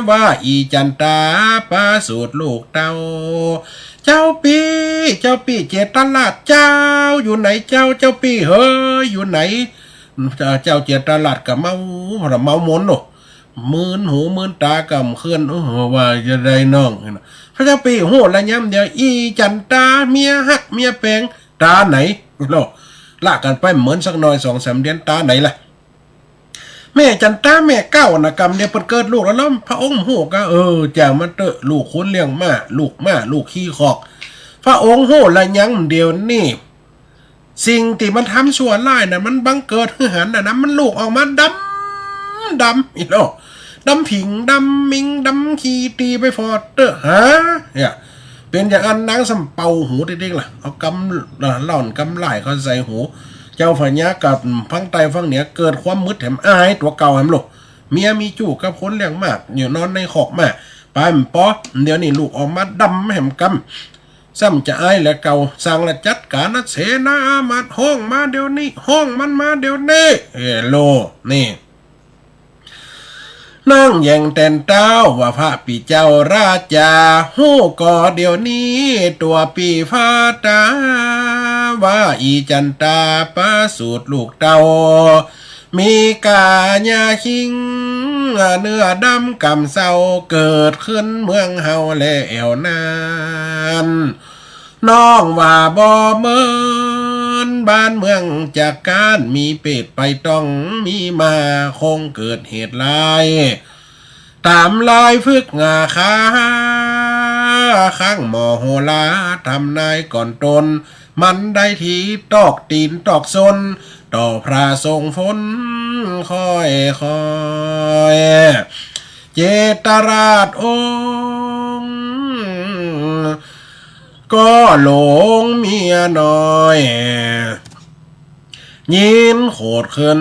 ว่าอี่จันต๋าประสูติลูกเต้า เจ้าปี้ เจ้าปี้เจตราชเจ้า อยู่ไหนเจ้า เจ้าปี้เหย อยู่ไหน เจ้าเจตราชก็เมา เมามนต์เนาะ มืนหูมืนต๋าก่ำเคื่อน เออ ว่าจะใดน้อง พระเจ้าปี้ฮู้ละยามเดียว อี่จันต๋าเมียฮักเมียแป๋ง ต๋าไหนเนาะ ละกั๋นไปเหมือนสักหน่อยสองสามเดือน ต๋าไหนละ แม่จันต๋าแม่เก๊าน่ะ ก่ำเดียวเปิ้นเกิดลูกแล้วเนาะ พระองค์ฮู้ก็ เออ จ่างมันเต๊อะ ลูกคนเลี้ยงม้า ลูกม้า ลูกขี่คอก พระองค์ฮู้ละยามเดียวนี้ สิ่งตี้มันทำชั่วร้ายน่ะ มันบังเกิดหื้อหันน่ะนะ มันลูกออกมาดำ ดำ อี่เนาะ ดำผิง ดำมิง ดำขี้ตี้ไปฟอดเต๊อะ ฮะ เนี่ย เป๋นอย่างอั้นนางซ้ำเป่าหูติ๊กๆ ล่ะ เอากำ เอ่อ ล่อนกำล่ายเข้าใส่หู เจ้าพญากับฟังใต้ฟังเหนือเกิดความมึดแถมอายตั๋วเก่าแหมลูก เมียมีจู้กับคนเลี้ยงม้า อยู่นอนในคอกม้า ไปบ่ปอ เดี๋ยวนี้ลูกออกมาดำแหมกำ ซ้ำจะอายแหละเก่า สั่งละจัดก๋านนะ เสนาอามาตย์ ฮ้องมาเดี๋ยวนี้ ฮ้องมันมาเดี๋ยวนี้ เอโล นี่ นั่งแยงแต้นเต้า ว่าพระปี้เจ้าราจา ฮู้ก่อเดี๋ยวนี้ ตั๋วปี้ฟ้าต๋า ว่าอี่จันต๋าประสูติลูกเต้า มีก๋ายาคิง เนื้อดำก่ำเศร้า เกิดขึ้นเมืองเฮาแลแอ่วนั้น น้องว่าบ่เหมือนบ้านเมืองจักก๊าน มีเปรตไปต้องมีมา คงเกิดเหตุร้าย ต๋ามลายฝึกงาคา ข้างหมอโหราทำนายก่อนตน มันได้ทีตอกตี๋นตอกส้น ต่อพระทรงฝนค่อยๆ เจตราชองค์ ก็หลงเมียน้อย ยินโขดขึ้น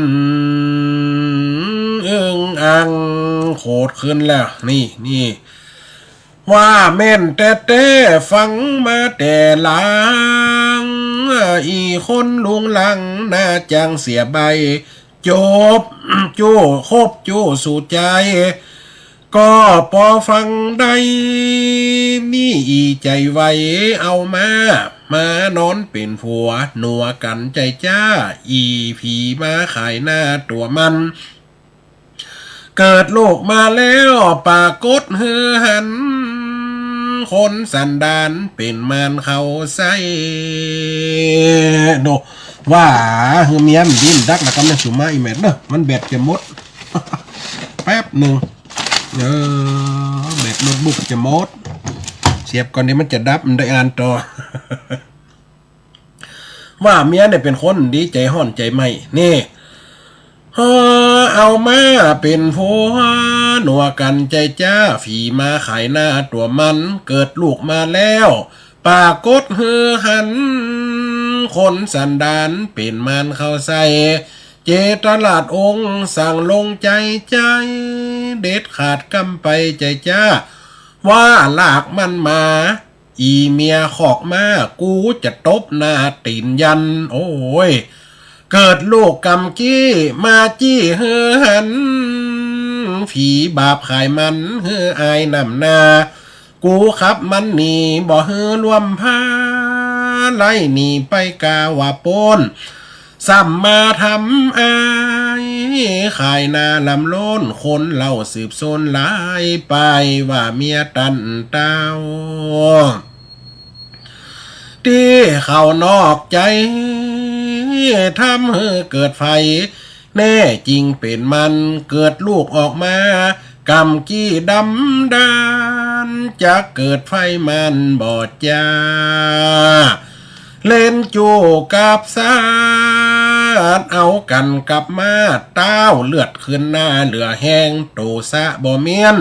อึ้งอังโขดขึ้นแล้ว นี่ นี่ ว่าแม่นแต๊ๆ ฟังมาแต่หลัง อี่คนลุงลัง หน้าจังเสียใบ จบ จู้ คบจู้สู่ใจ ก็ปอฟังได้ นี่อี่ใจ๋ไว เอามา มานอนเป๋นผัว หนัวกั๋นใจ๋จ้า อี่ผีมาขายหน้าตั๋วมัน เกิดลูกมาแล้วปรากฏหื้อหัน คนสันดานเป๋นมารเขาใส่ โน่ ว่าหื้อเมียมันดิ้นดักละกำเนี่ย สุมาอีกแมตช์เนาะ มันแบตจะหมด แป๊บนึ่ง เออ แบตโน้ตบุ๊กจะหมด เสียบก่อนเดี๋ยวมันจะดับ มันได้อ่านต่อ ว่าเมียเนี่ยเป๋นคนดีใจ๋ฮ้อนใจ๋ไหม้ นี่ เออ เอามาเป๋นผัว หนัวกั๋นใจ๋จ้า ผีมาขายหน้าตั๋วมัน เกิดลูกมาแล้ว ปรากฏหื้อหัน คนสันดานเป๋นมารเข้าใส่ เจตราชองค์สั่งลงใจ๋ ใจ๋เด็ดขาดกำไปใจ๋จ้า ว่าลากมันมา อี่เมียขอกม้า กูจะตบหน้าตี๋นยัน โอ้ย เกิดลูกกำกี้มาจี้หื้อหัน ผีบาปขายมันหื้ออายหนำหน้า กูขับมันหนีบ่หื้อร่วมพา ไล่หนีไปกาว่าป๊น ซ้ำมาทำอาย ขายหน้าลำโล้น คนเล่าสืบโซนหลายไป ว่าเมียตันเต้า ตี้เขานอกใจ๋ ทำหื้อเกิดไฟ แน่จริงเป๋นมัน เกิดลูกออกมา กำกี้ดำด้าน จักเกิดไฟมันบ่จ้า เล่นจู้กับสัตว์ เอากั๋นกับม้า เต้าเลือดขึ้นหน้าเหลือแฮง โตสะบ่เมี้ยน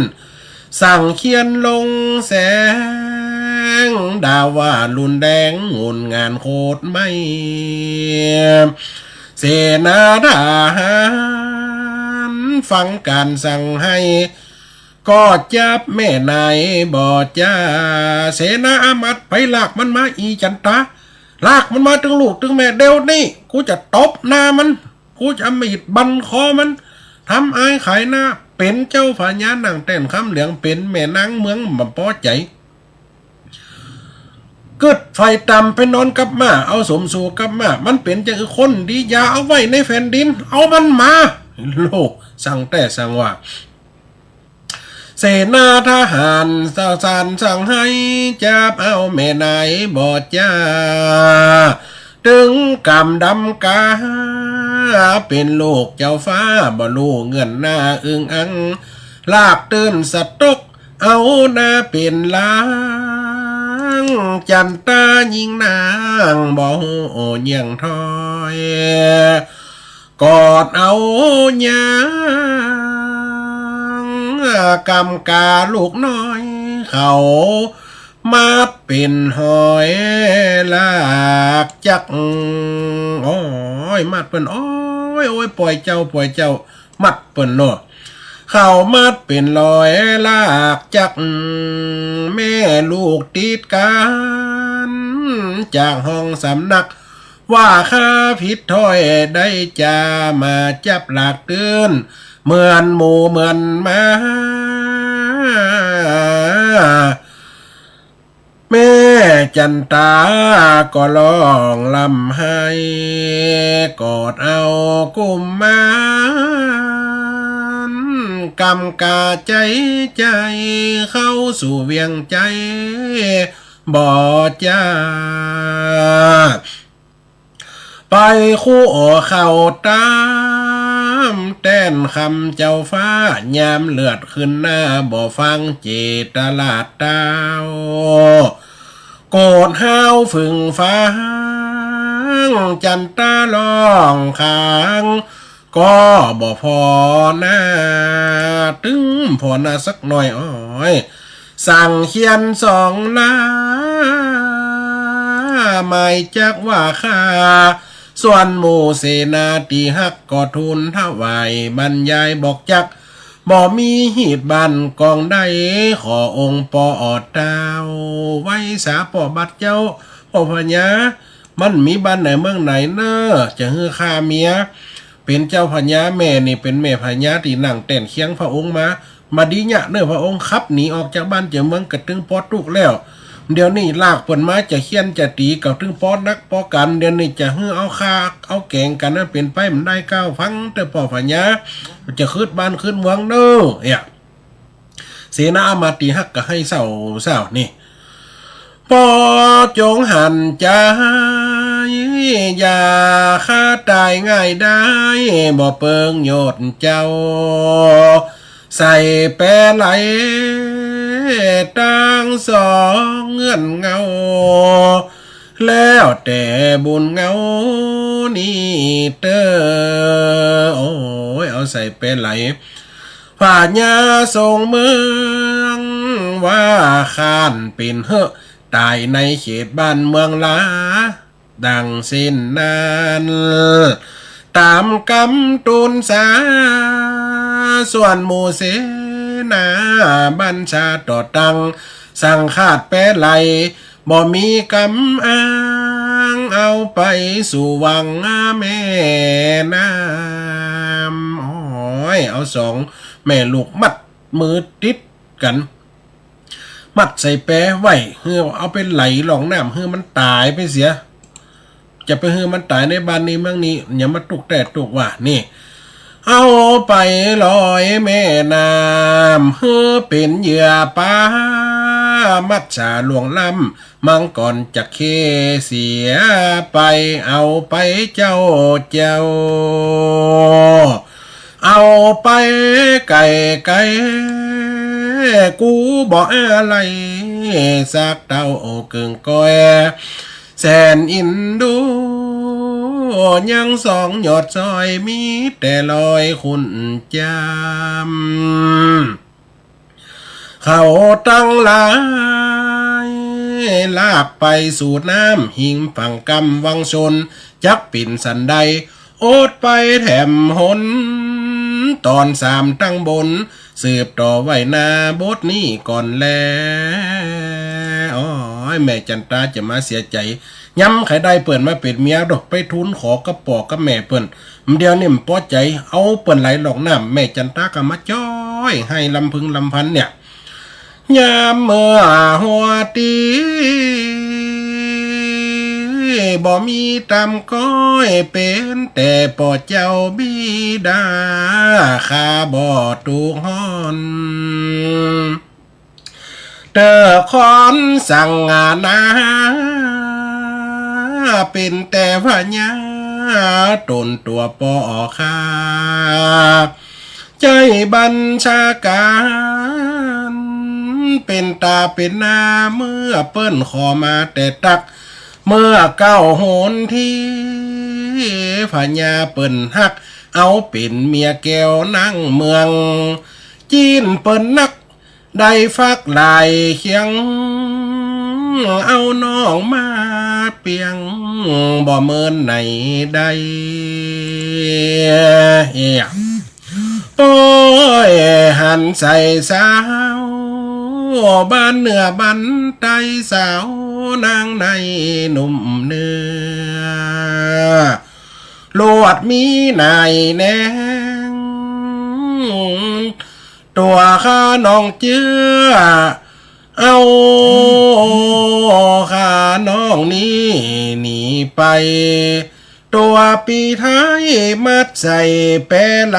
สั่งเฆียนลงแสง ด่าว่ารุนแรง งุ่นง่านโขดไหม้ เสนาทหาร ฟังก๋านสั่งไห้ ก็จับแม่นายบ่จ้า เสนาอามาตย์ไปลากมันมา อี่จันตา ลากมันมาตึงลูกตึงแม่ เดี๋ยวนี้ กูจะตบหน้ามัน กูจะเอามีดบั่นคอมัน ทำอายขายหน้า เป๋นเจ้าพญานั่งแต้นคำเหลือง เป๋นแม่นางเมืองบ่ปอใจ๋ กึ๊ดไฟต่ำไปนอนกับม้า เอาสมสู่กับม้า มันเป๋นจาอือคนดี อย่าเอาไว้ในแผ่นดิน เอามันมา ลูกสั่งแต๊สั่งว่า เสนาทหารสั่งสั่งไห้ จับเอาแม่นายบ่จ้า ตึงกำดำกา เป๋นลูกเจ้าฟ้า บ่ฮู้เงื่อนหน้าอึงอัง ลากตื่นสะตก เอาหน้าเป๋นหลัง จันตายิ่งนาง บ่ฮู้เยี่ยงถ้อย กอดเอายาง กำกาลูกน้อย เขามัดเป๋นหอยลากจัก โอ้ย มัดเปิ้น โอ้ย โอ้ย ป่อยเจ้า ป่อยเจ้า มัดเปิ้นเนาะ เขามัดเป๋นหอยลากจัก แม่ลูกติดกั๋น จากห้องสำนัก ว่าข้าผิดถ้อยได้จา มาจับลากตื่น เหมือนหมู่เหมือนหมา แม่จันตาก็ร้องร่ำไห้ กอดเอากุมมาร กำกาใจ๋ใจ๋ เข้าสู่เวียงใจ๋บ่จ้า ไปคู่อ่อเข้าต๋ามแต้นคำเจ้าฟ้า ยามเลือดขึ้นหน้า บ่ฟังเจตราชเต้า โกรธฮ้าวฝึ่งฟาง จันตาร้องขาง ก็บ่ผ่อหน้า ตึงผ่อหน้าสักหน่อย โอ้ย สั่งเฆียนสองหน้า หมายจักว่าข้า ส่วนหมู่เสนาตี้ฮัก ก็ทูลถวายบรรยายบอกจัก บ่มีฮีตบ้านกองใด ขอองค์ป้อเต้า ไหว้สาป้อบัดเจ้า ป้อพญา มันมีบ้านไหนเมืองไหนเน่อ จะหื้อข้าเมีย เป๋นเจ้าพญา แม่นี่เป๋นแม่พญาตี้นั่งแต้นเคียงพระองค์มา บ่ดีเยียะเน่อ พระองค์ขับหนีออกจากบ้านจากเมือง ก็ตึงปอตุ๊กแล้ว เดี๋ยวนี้ลากเปิ้นมาจะเฆี่ยนจะตี๋ ก็ตึงปอหนักปอกั๋น เดี๋ยวนี้จะหื้อเอาฆ่าเอาแกล้งกั๋น มันเป๋นไปบ่ได้ก้าว ฟังเต๊อะป้อพญา จะคืนบ้านคืนเมืองเน่อ เนี่ย เสนาอามาตย์ตี้ฮักก็ไห้เศร้าเศร้านี่ ป้อจงหันใจ๋ อย่าข้าต๋ายง่ายดาย บ่เปิงยศเจ้า ใส่แปไหล ตังสองเงื่อนเงา แล้วแต่บุญเงานี้เต๊อะ โอ้ย เอาใส่แปไหล พญาทรงเมืองว่าข้านเป๋นเฮอะ ต๋ายในเขตบ้านเมืองลา ดังเส้นนั้น ต๋ามกำตูนสา ส่วนหมู่เสนา บัญชาต่อตั้ง สังฆาตแปไหล บ่มีกำอ้าง เอาไปสู่วังแม่น้ำ โอ้ย เอาสองแม่ลูกมัดมือติดกั๋น มัดใส่แปไว้ หื้อเอาไปไหลล่องน้ำ หื้อมันต๋ายไปเสีย จะไปหื้อมันต๋ายในบ้านนี้เมืองนี้ อย่ามาตุ๊กแต๊ตุ๊กว่า นี่ เอาไปลอยแม่น้ำ หื้อเป๋นเหยื่อป๋า มัจฉาล่วงล้ำ มังกรจักเข้เสียไป เอาไปเจ้าเจ้า เอาไปไก๋ๆ กูบ่อาลัยสักเต้า เกิ่งก้อยแสนอินดู ยังสองยอดซ้อย มีแต่รอยขุ่นจาม เขาตังหลาย ลากไปสู่น้ำ หิงฝั่งกำวังชน จักเป๋นสันใด อดไปแถมหน ต๋อนสามตังบน สืบต่อไว้หน้าบทนี้ก่อนแล โอ้ย แม่จันตาจะมาเสียใจ๋ ย้ำใค่ได้เปิ้นมาเป๋นเมียดอก ไปทูลขอกับป้อกับแม่เปิ้น เดี๋ยวนี้บ่ปอใจ๋ เอาเปิ้นไหลล่องน้ำ แม่จันตาก็มาจ้อยไห้ลำพึงลำพันเนี่ย ยามเมื่อหัวตี้ บ่มีต๋ามก้อย เป๋นแต่ป้อเจ้าบิดา ข้าบ่ถูกฮ้อน เต๋อคอนสังหานา เป๋นแต่พญา ต๋นตั๋วป้อข้า ใจ๊บัญชาก๋าร เป๋นต๋าเป๋นนา เมื่อเปิ้นขอมาแต่ตั๊ก เมื่อเก๊าหนตี้ พญาเปิ้นฮัก เอาเป๋นเมียแก้วนางเมือง จี๊นเปิ้นนัก ได้ฟักหลายเขียง เอาน้องมาเปียง บ่เมินไหนได้ เอ้ย โอ้ย หันใส่สาว บ้านเหนือบ้านใต้ สาวนางในหนุ่มเนื้อ ลวดมีนายแนง ตั๋วข้าน้องเจื้อ เอาข้าน้องนี้หนีไป ตั๋วปี้ไท้มัดใส่แปไหล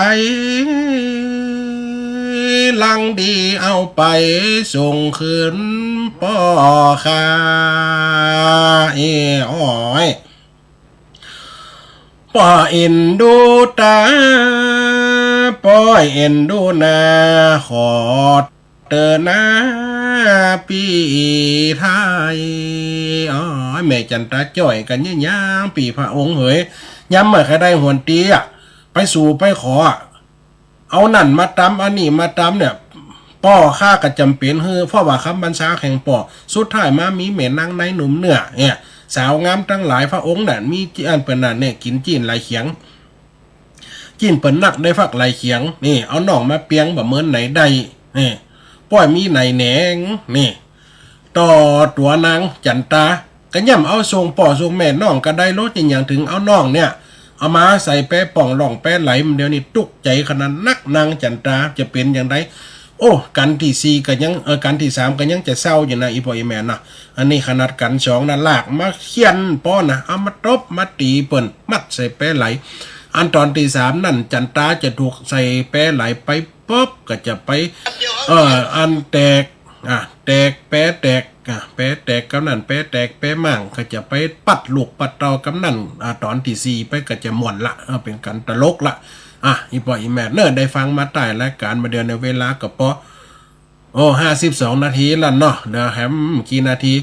ลังดีเอาไปส่งคืนป้อข้า เอ้ย โอ้ย ป้อเอ็นดูต๋า ป้อเอ็นดูนา ขอเตอหน้าปี้ไท้ โอ้ย แม่จันตาจ้อยกั๋นเยียะหยังปี้พระองค์เหย ย้ำเมื่อใค่ได้หนตี้อะ ไปสู่ไปขออะ เอานั่นมาตำ เอานี่มาตำเนี่ย ป้อข้าก็จ๋ำเป๋นหื้อ เพราะว่าคำบัญชาแห่งป้อ สุดท้ายมามีแม่นางในหนุ่มเนื้อเนี่ย สาวงามตังหลาย พระองค์น่ะ มีอันเปิ้นน่ะเนี่ย กิ๋นจี๊นหลายเขียง จี๊นเปิ้นนักได้ฟักหลายเขียง นี่ เอาน้องมาเปียงบ่เมินไหนได้ นี่ ป้อยมีไหนแหนง นี่ ต่อตั๋วนางจันตา ก็ย่ำเอาส่งป้อส่งแม่น้องก็ได้ ลดหยังเถิงเอาน้องเนี่ย เอามาใส่แปป๋องล่องแปไหล เดี๋ยวนี้ตุ๊กใจ๋ขนาดนัก นางจันตาจะเป๋นอย่างใด โอ้ กัณฑ์ตี้สี่ก็ยัง เออ กัณฑ์ตี้สามก็ยังจะเศร้าอยู่นะ อี่ป้ออี่แม่นะ อันนี้ขนาดกัณฑ์สองนะ ลากมาเฆี่ยนป้อนะ เอามาตบมาตี๋เปิ้น มัดใส่แปไหล อันต๋อนตี้สามนั้น จันตาจะถูกใส่แปไหลไป ปุ๊บ ก็จะไป เออ อันแตก อ่ะ แตก แปแตก อ่ะ แปแตกกำนั้น แปแตก แปมั่ง ก็จะไปปัดลูกปัดเต้ากำนั้น อ่ะ ต๋อนตี้สี่ไปก็จะม่วนละ อ่ะ เป๋นกัณฑ์ตลกละ อ่ะ อี่ป้ออี่แม่เนอะ ได้ฟังมาใต้รายก๋านมาเดี๋ยวนี้เวลาก็ปอ โอ้ ห้าสิบสองนาทีแล้วเนาะ เดี๋ยวแหมกี่นาที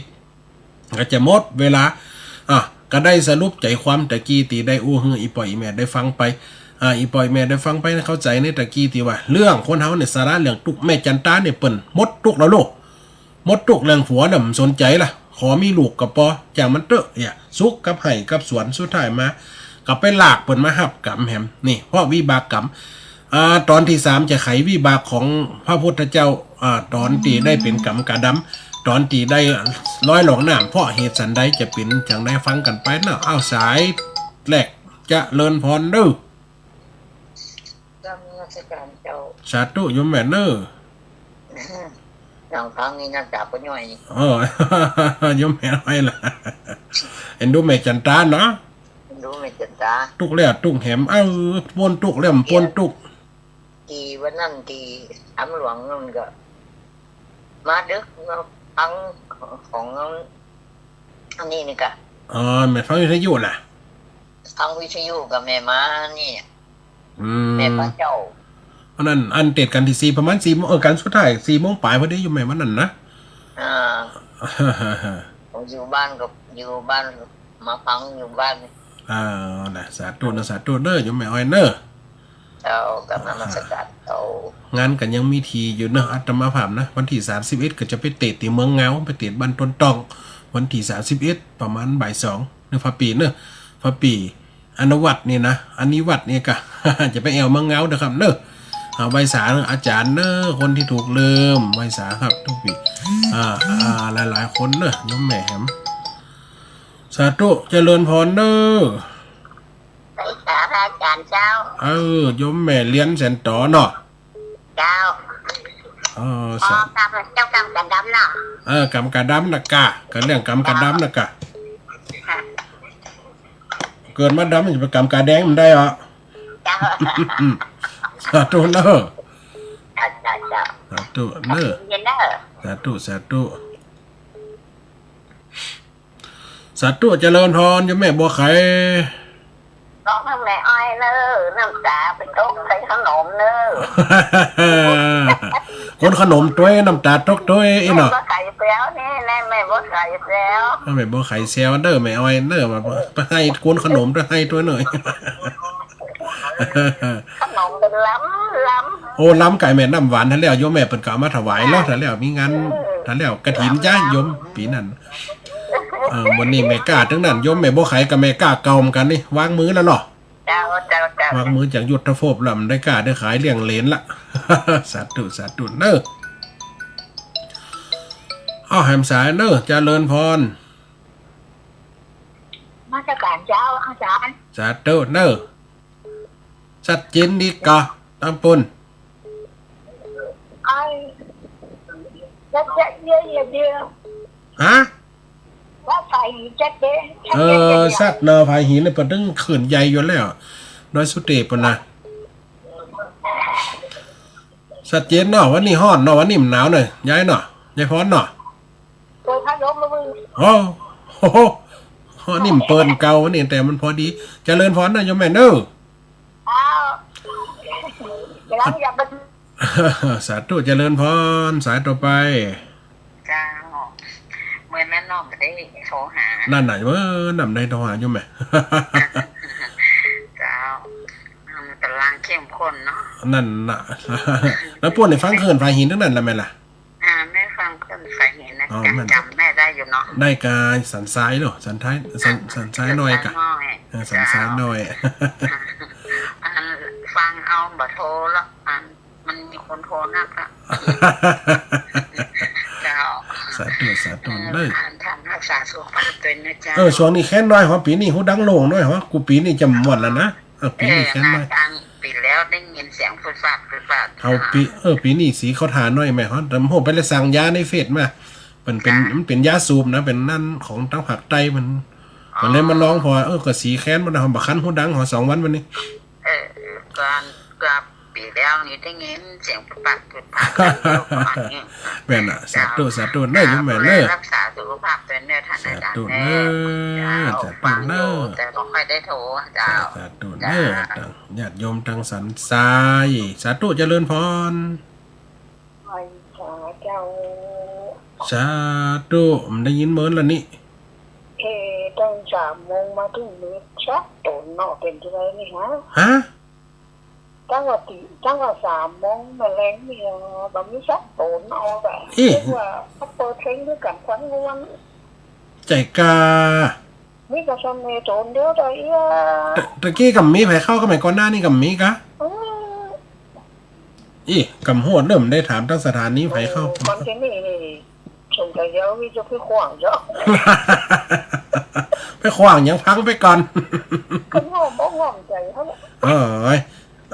ก็จะหมดเวลา อ่ะ ก็ได้สรุปใจ๋ความตะกี้ตี้ได้อู้หื้ออี่ป้ออี่แม่ได้ฟังไป อ่ะ อี่ป้ออี่แม่ได้ฟังไป เข้าใจ๋ในตะกี้ตี้ว่า เรื่องคนเฮาเนี่ย สาระเรื่องตุ๊กข์ แม่จันตาเนี่ยเปิ้นหมดตุ๊กข์แล้วลูก หมดตุ๊กข์เรื่องผัวเนี่ยบ่สนใจ๋ละ ขอมีลูกก็ปอ จ่างมันเต๊อะ เนี่ย สุขกับไฮ่กับสวน สุดท้ายมา ก็ไปลากเปิ้นมาฮับกรรมแหม นี่ เพราะวิบากกรรม อ่า ต๋อนตี้สามจะไขวิบากของพระพุทธเจ้า อ่า ต๋อนตี้ได้เป๋นก๋ำกาดำ ต๋อนตี้ได้ลอยล่องน้ำ เพราะเหตุสันใดจะเป๋นจั่งใดฟังกั๋นไปเนาะ อ้าว สายแรกเจริญพรเน่อ กราบนมัสการเจ้า สาธุโยมแม่เน่อ นั่งฟังนี่น้ำต๋าก็ย้อย เออ โยมแม่อ้อยละ เอ็นดูแม่จันตาเนาะ เอ็นดูแม่จันตา ตุ๊กข์แล้วตุ๊กข์แหม เออ ป๊นตุ๊กข์แล้วป๊นตุ๊กข์ ตี้วันนั้นตี้สามหลวงนั่นก็ มาดึกมาฟังของอันนี้นี่กะ อ๋อ แม่ฟังวิทยุน่ะ ฟังวิทยุกับแม่มานี่ อืม แม่พระเจ้า อันนั้น อันเตศน์กั๋นตี้สี่ ประมาณสี่โมง เออ กั๋นสุดท้ายสี่โมงป๋ายพอดีโยมแม่วันนั้นนะ อ่า ผมอยู่บ้านกับ อยู่บ้าน มาฟังอยู่บ้าน อ่า นะ สาธุนะ สาธุเน่อโยมแม่อ้อยเน่อ เจ้า กราบนมัสการเจ้า งานก็ยังมีถี่อยู่เนาะ อาตมาภาพนะ วันตี้สามสิบเอ็ดก็จะไปเตศน์ตี้เมืองเงา ไปเตศน์บ้านต้นต้อง วันตี้สามสิบเอ็ด ประมาณบ่ายสอง เนาะ ฟ้าปี่เนาะ ฟ้าปี่ อนุวัฒน์นี่นะ อนิวัฒน์นี่กะ จะไปแอ่วเมืองเงาเน่อครับเน่อ อ่า ไหว้สาอาจ๋ารย์เน่อ คนตี้ถูกลืม ไหว้สาครับ ทุกปี๋ อ่า อ่า หลายๆ คนเน่อ โยมแม่แหม สาธุ เจริญพรเน่อ ไหว้สาพระอาจ๋ารย์เจ้า เออ โยมแม่เลียนแสนต๋อเนาะ เจ้า เออ อ๋อ สา กำ เจ้ากำกาดำเนาะ เออ กำกาดำนะกะ ก็เรื่องกำกาดำนะกะ ค่ะ เกิดมาดำจะไปกำกาแดงมันได้เหรอ เจ้า สาธุเน่อ เจ้า เจ้า เจ้า สาธุเน่อ เย็นเน่อ สาธุ สาธุ สาธุ เจริญพร โยมแม่บัวไข บอกให้แม่อ้อยเน่อ น้ำต๋าไปตกใส่ขนมเน่อ คนขนมตวย น้ำต๋าตกตวย อี้เนาะ แม่บัวไขแซวนี่ แม่ แม่บัวไขแซว แม่บัวไขแซวเน่อ แม่อ้อยเน่อ มา ไปหื้อคนขนมตวย หื้อตวยเน่อ ขนมเปิ้นล้ำ ล้ำ โอ้ ล้ำก๋ายแม่น้ำหวาน ถ้าแล้วโยมแม่เปิ้นก็เอามาถวายเนาะ ถ้าแล้วมีงาน เออ ถ้าแล้วกฐินจ้าโยม ปี๋นั้น เออ วันนี้แม่ก้าตึงนั้น โยมแม่บัวไขกับแม่ก้าเก่าเหมือนกั๋นนี่ วางมือแล้วเนาะ เจ้า เจ้า เจ้า วางมือจากยุทธภพแล้ว มันได้ก้าได้ขายเลี้ยงเหลนละ สาธุ สาธุเน่อ อ้าว แหมสายเน่อ เจริญพร นมัสการเจ้าอาจ๋ารย์ สาธุเน่อ ชัดเจนดีก่อ ตังปูน ไอ้ ชัดเจนเยอะๆ เดียว ฮะ ว่าฝ่ายหินชัดเจน ชัดเจนเยอะๆ เออ ชัดเนาะ ฝ่ายหินนี่เปิ้นตึงเขินใหญ่อยู่แล้ว ดอยสุเตพปูนนะ ชัดเจนเนาะ วันนี้ฮ้อนเนาะ วันนี้มันหนาวเนาะ ยายเนาะ ยายพรเนาะ เปิดพัดลมมามึง โอ้โห ฮ้อนนี่มันเปิดเก่าวันนี้ แต่มันพอดี เจริญพรเน่อโยมแม่เน่อ อ้าว เดี๋ยวเราอย่าไป สาธุ เจริญพร สายต่อไป เจ้า เมื่อนั้นน้องก็ได้โทรหา นั่นน่ะ เออ น้องได้โทรหาโยมแม่ เจ้า มันกำลังเข้มข้นเนาะ นั่นน่ะ แล้วพวกนี้ฟังเขินฝ่ายหินตึงนั้นละแม่ล่ะ อ่า แม่ฟังเขินฝ่ายหินนะ อ๋อ จำ แม่น จำแม่ได้อยู่เนาะ ได้กาสันทรายเนาะ สันทราย สัน อ่า สันทรายน้อยกะ สันทรายน้อย เออ สันทรายน้อย เจ้า อ่า ฟังเอาบ่โทรละ อ่า มันมีคนโทรนักละ เจ้า สาธุ สาธุ เออ เด้อ อ่า ท่านรักษาสุขภาพตวยนะเจ้า เออ ช่วงนี้แคนน้อยหอ ปี๋นี้ฮูดังโล่งน้อยหอ กู้ปี๋นี้จะหมดแล้วนะ เออ ปี๋นี้แคนน้อย เออ มาตั้งปี๋แล้วได้ยินเสียงฟึดฟัด ฟึดฟัด เฮาปี๋ เออ ปี๋นี้สีเขาถ่าน้อยแม่หอ แต่โห ไปเลยสั่งยาในเฟซมา มันเป๋น เจ้า มันเป๋นยาสูบนะ เป๋นนั่นของตางภาคใต้มัน อ๋อ มันเลยมาลอง เพราะว่า เออ ก็สีแคนมันนะ บ่คันฮูดังหอ สองวันมานี่ เออ ก่อน ก่อนปี๋แล้วนี่ได้ยินเสียงปึกปักปึกปักกันอยู่ประมาณนี้ แม่นน่ะ สาธุ สาธุเน่อโยมแม่เน่อ รักษาสุขภาพตวยเน่อท่านอาจ๋ารย์เน่อ สาธุเน่อ เจ้า สาธุเน่อ ฟังอยู่ แต่บ่ค่อยได้โทร เจ้า สาธุเน่อ เจ้า ญาติโยมตางสันทราย สาธุ เจริญพร ไหว้สาเจ้า สาธุ มันได้ยินเมินละนี่ เอ ตั้งสามโมงมาเถิงนี้ สักโตนเนาะ เป๋นจะไดนี่ฮะ ฮะ ตั้งแต่ตี ตั้งแต่สามโมงมาแลงนี่ เออ บ่มีสักโตนเนาะ แบบ เอ๊ะ เรียกว่าเขาเปิดเพลงด้วยกั๋นฟังม่วน ใจ๋ก่า มีก้าเสน่ห์ต๋นเดียวเต้าอี้ ตะ ตะกี้ก่ำมีใผเข้า สมัยก่อนหน้านี่ก่ำมีก่า อืม อี้ ก่ำฮู้ เริ่มได้ถามตั้งสถานีใผเข้า โอ้ ก่อนตี้นี่นี่ สงสัยเดี๋ยวมีจะไปขว้างเจ้า ไปขว้างหยัง ฟังไปก่อน ก็ง่อมอกง่อมใจ๋เขาแหละ เอ้ย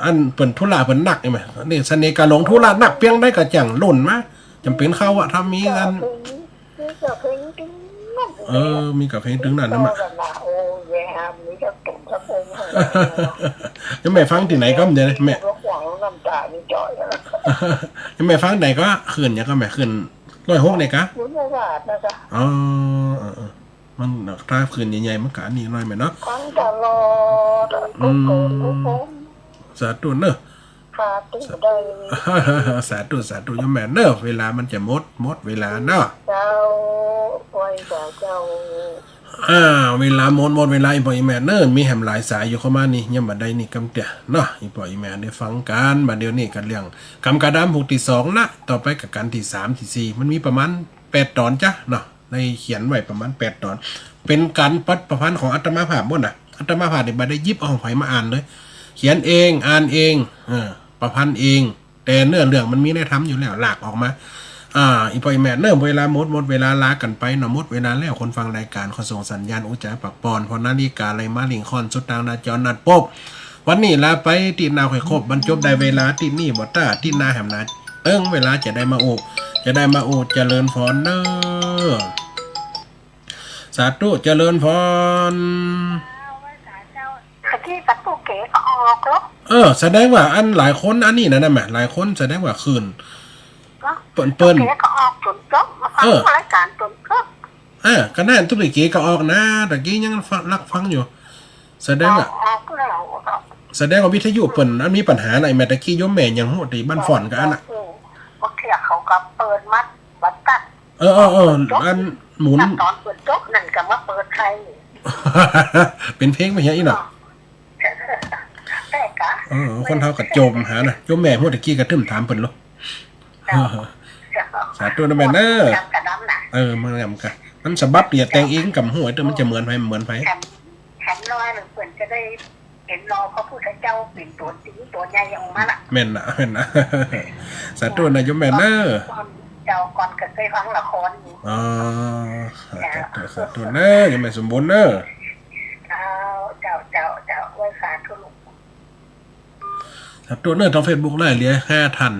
อันเปิ้นธุระเปิ้นนักนี่แหม นี่เสน่ห์ก่าหลง ธุระนักเปียงใดก็จั่งล่นมา จ๋ำเป๋นเข้าอะ ถ้ามีอัน มีก้าเพลงตึงนั้น เออ มีก้าเพลงตึงนั้นนะ มีก้า โอ้ย แหม มีก้าตุ่มก้าโป่ง ยังแม่ฟังตี้ไหนก่อ เดี๋ยวนี้แม่ ขว้างน้ำต๋านี่จ่อยแล้ว ยังแม่ฟังไหนก่อ คลื่นหยังก่อแม่ คลื่นร้อยหกนี่ก่า ศูนย์ร้อยบาทนะจ๊ะ อ๋อ เออ เออ มันถ้าคลื่นใหญ่ๆ มันก็อันนี้หน่อยแม่เนาะ ฟังตลอด อืม ทุกคน ทุกคน สาธุเนอะ สาธุได้ สาธุ สาธุโยมแม่เนอะ เวลามันจะหมด หมดเวลาเนาะ เจ้า ไหว้สาเจ้า อ่า เวลาหมด หมดเวลา อี่ป้ออี่แม่เนอะ มีแหมหลายสายอยู่เข้ามานี่ ยังบ่ได้นี่กำเตื้อเนาะ อี่ป้ออี่แม่ได้ฟังกั๋น บ่าเดี่ยวนี้ก็เรื่องกำกาดำ ฮูกตี้สองละ ต่อไปก็กั๋นตี้สาม ตี้สี่ มันมีประมาณแปดต๋อนจ๊ะเนาะ ได้เขียนไว้ประมาณแปดต๋อน เป๋นก๋านประพันธ์ของอาตมาภาพหมดนะ อาตมาภาพนี่บ่ได้หยิบเอาของใผมาอ่านเลย เขียนเอง อ่านเอง เออ ประพันธ์เอง แต่เนื้อเรื่องมันมีในธรรมอยู่แล้ว ลากออกมา อ่า อี่ป้ออี่แม่เนอะ เวลาหมด หมดเวลาลากั๋นไปเนาะ หมดเวลาแล้ว คนฟังรายก๋าน ขอส่งสัญญาณอู้จ๋าปักปอน เพราะนาฬิกาไล่มาเร่งคอน สุดตางหน้าจอนัดปบ วันนี้ลาไป ตี้หน้าค่อยคบ บรรจบได้เวลาตี้นี่บ่ต้า ตี้หน้าแหมหนา เอิ้ง เวลาจะได้มาอู้ จะได้มาอู้ เจริญพรเนอะ สาธุ เจริญพร ตะกี้ประตู๋เก๋ก็ออกแล้ว เออ แสดงว่าอันหลายคนอันนี้นะ นั่นแหม หลายคนแสดงว่าคลื่น เปิ้น เปิ้น ประตู๋เก๋ก็ออกจ๋นจบ มาฟัง เออ รายก๋านจ๋นจบ อ่า ก็นั่น ประตู๋เก๋ก็ออกนะ ตะกี้ยังฟัง ลักฟังอยู่ แสดงว่า ออก ออกแล้ว แสดงว่าวิทยุเปิ้นอันมีปัญหาหน่อยแม่ ตะกี้โยมแม่ยังฮู้ตี้บ้านฝ่อนก็อันน่ะ เออ บางเทื่อเขาก็เปิดมาบ่ตัด เออ เออ เออ อันหมุน ต๋อนเปิ้นจบนั่นก็มาเปิดใส่ เป๋นเพลงไปเหียอี้เนาะ แปลกอะ เออ คนเฮาก็จ่มหานะ โยมแม่ฮู้ตะกี้ก็ตึ้มถามเปิ้นโลด เจ้า สาธุนะแม่เนอะ กำกาดำนะ เออ มันกำกา มันฉบับเดียวแต่งเอง กำฮู้ แต่มันจะเหมือนใผ เหมือนใผ แถม แถมน้อยหนึ่งเปิ้นจะได้ เห็นรอพระพุทธเจ้าเป๋นตั๋วจริงตั๋วใหญ่ออกมาละ แม่นนะ แม่นนะ สาธุนะโยมแม่เนอะ ก่อน เจ้าก่อนก็เคยฟังละครอยู่ อ๋อ สาธุ สาธุเนอะ โยมแม่สมบูรณ์เนอะ เจ้า เจ้า เจ้า เจ้า ไหว้สาธุลูก สาธุเนอะ ตางเฟซบุ๊กได้เหลือห้าท่าน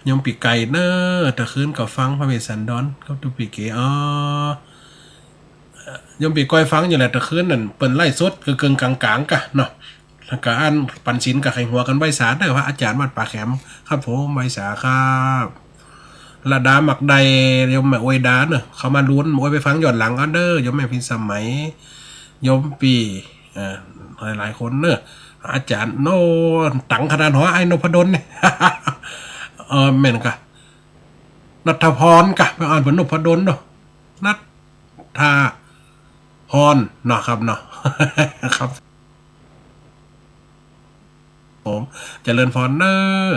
โยมปี้ไก่เนอะ ตะคืนก็ฟังพระเวสสันดรกับตุ๊กปี้เก๋ อ๋อ โยมปี้ก้อยฟังอยู่แหละ ตะคืนนั่นเปิ้นไลฟ์สดกึ่งๆ ก๋างๆ กะเนาะ แล้วก็อันปั๋นศีลกับไขหัวกั๋นไหว้สาเด้อ พระอาจ๋ารย์วัดป่าแขม ครับผม ไหว้สาครับ ระดาหมากได โยมแม่อวยดาเนอะ เข้ามาลุ้น อวยไปฟังย้อนหลังเอาเด้อ โยมแม่พินสมัย โยมปี้ เอ่อ หลายๆ คนเนอะ อาจ๋ารย์โน่น ตังขนาดหอ ไอ้นพดลนี่ เออ แม่นกะ ณัฐพรกะ ไปอ่านเป๋นนพดลเนาะ ณัฐพรเนาะครับเนาะ ครับผม เจริญพรเนอะ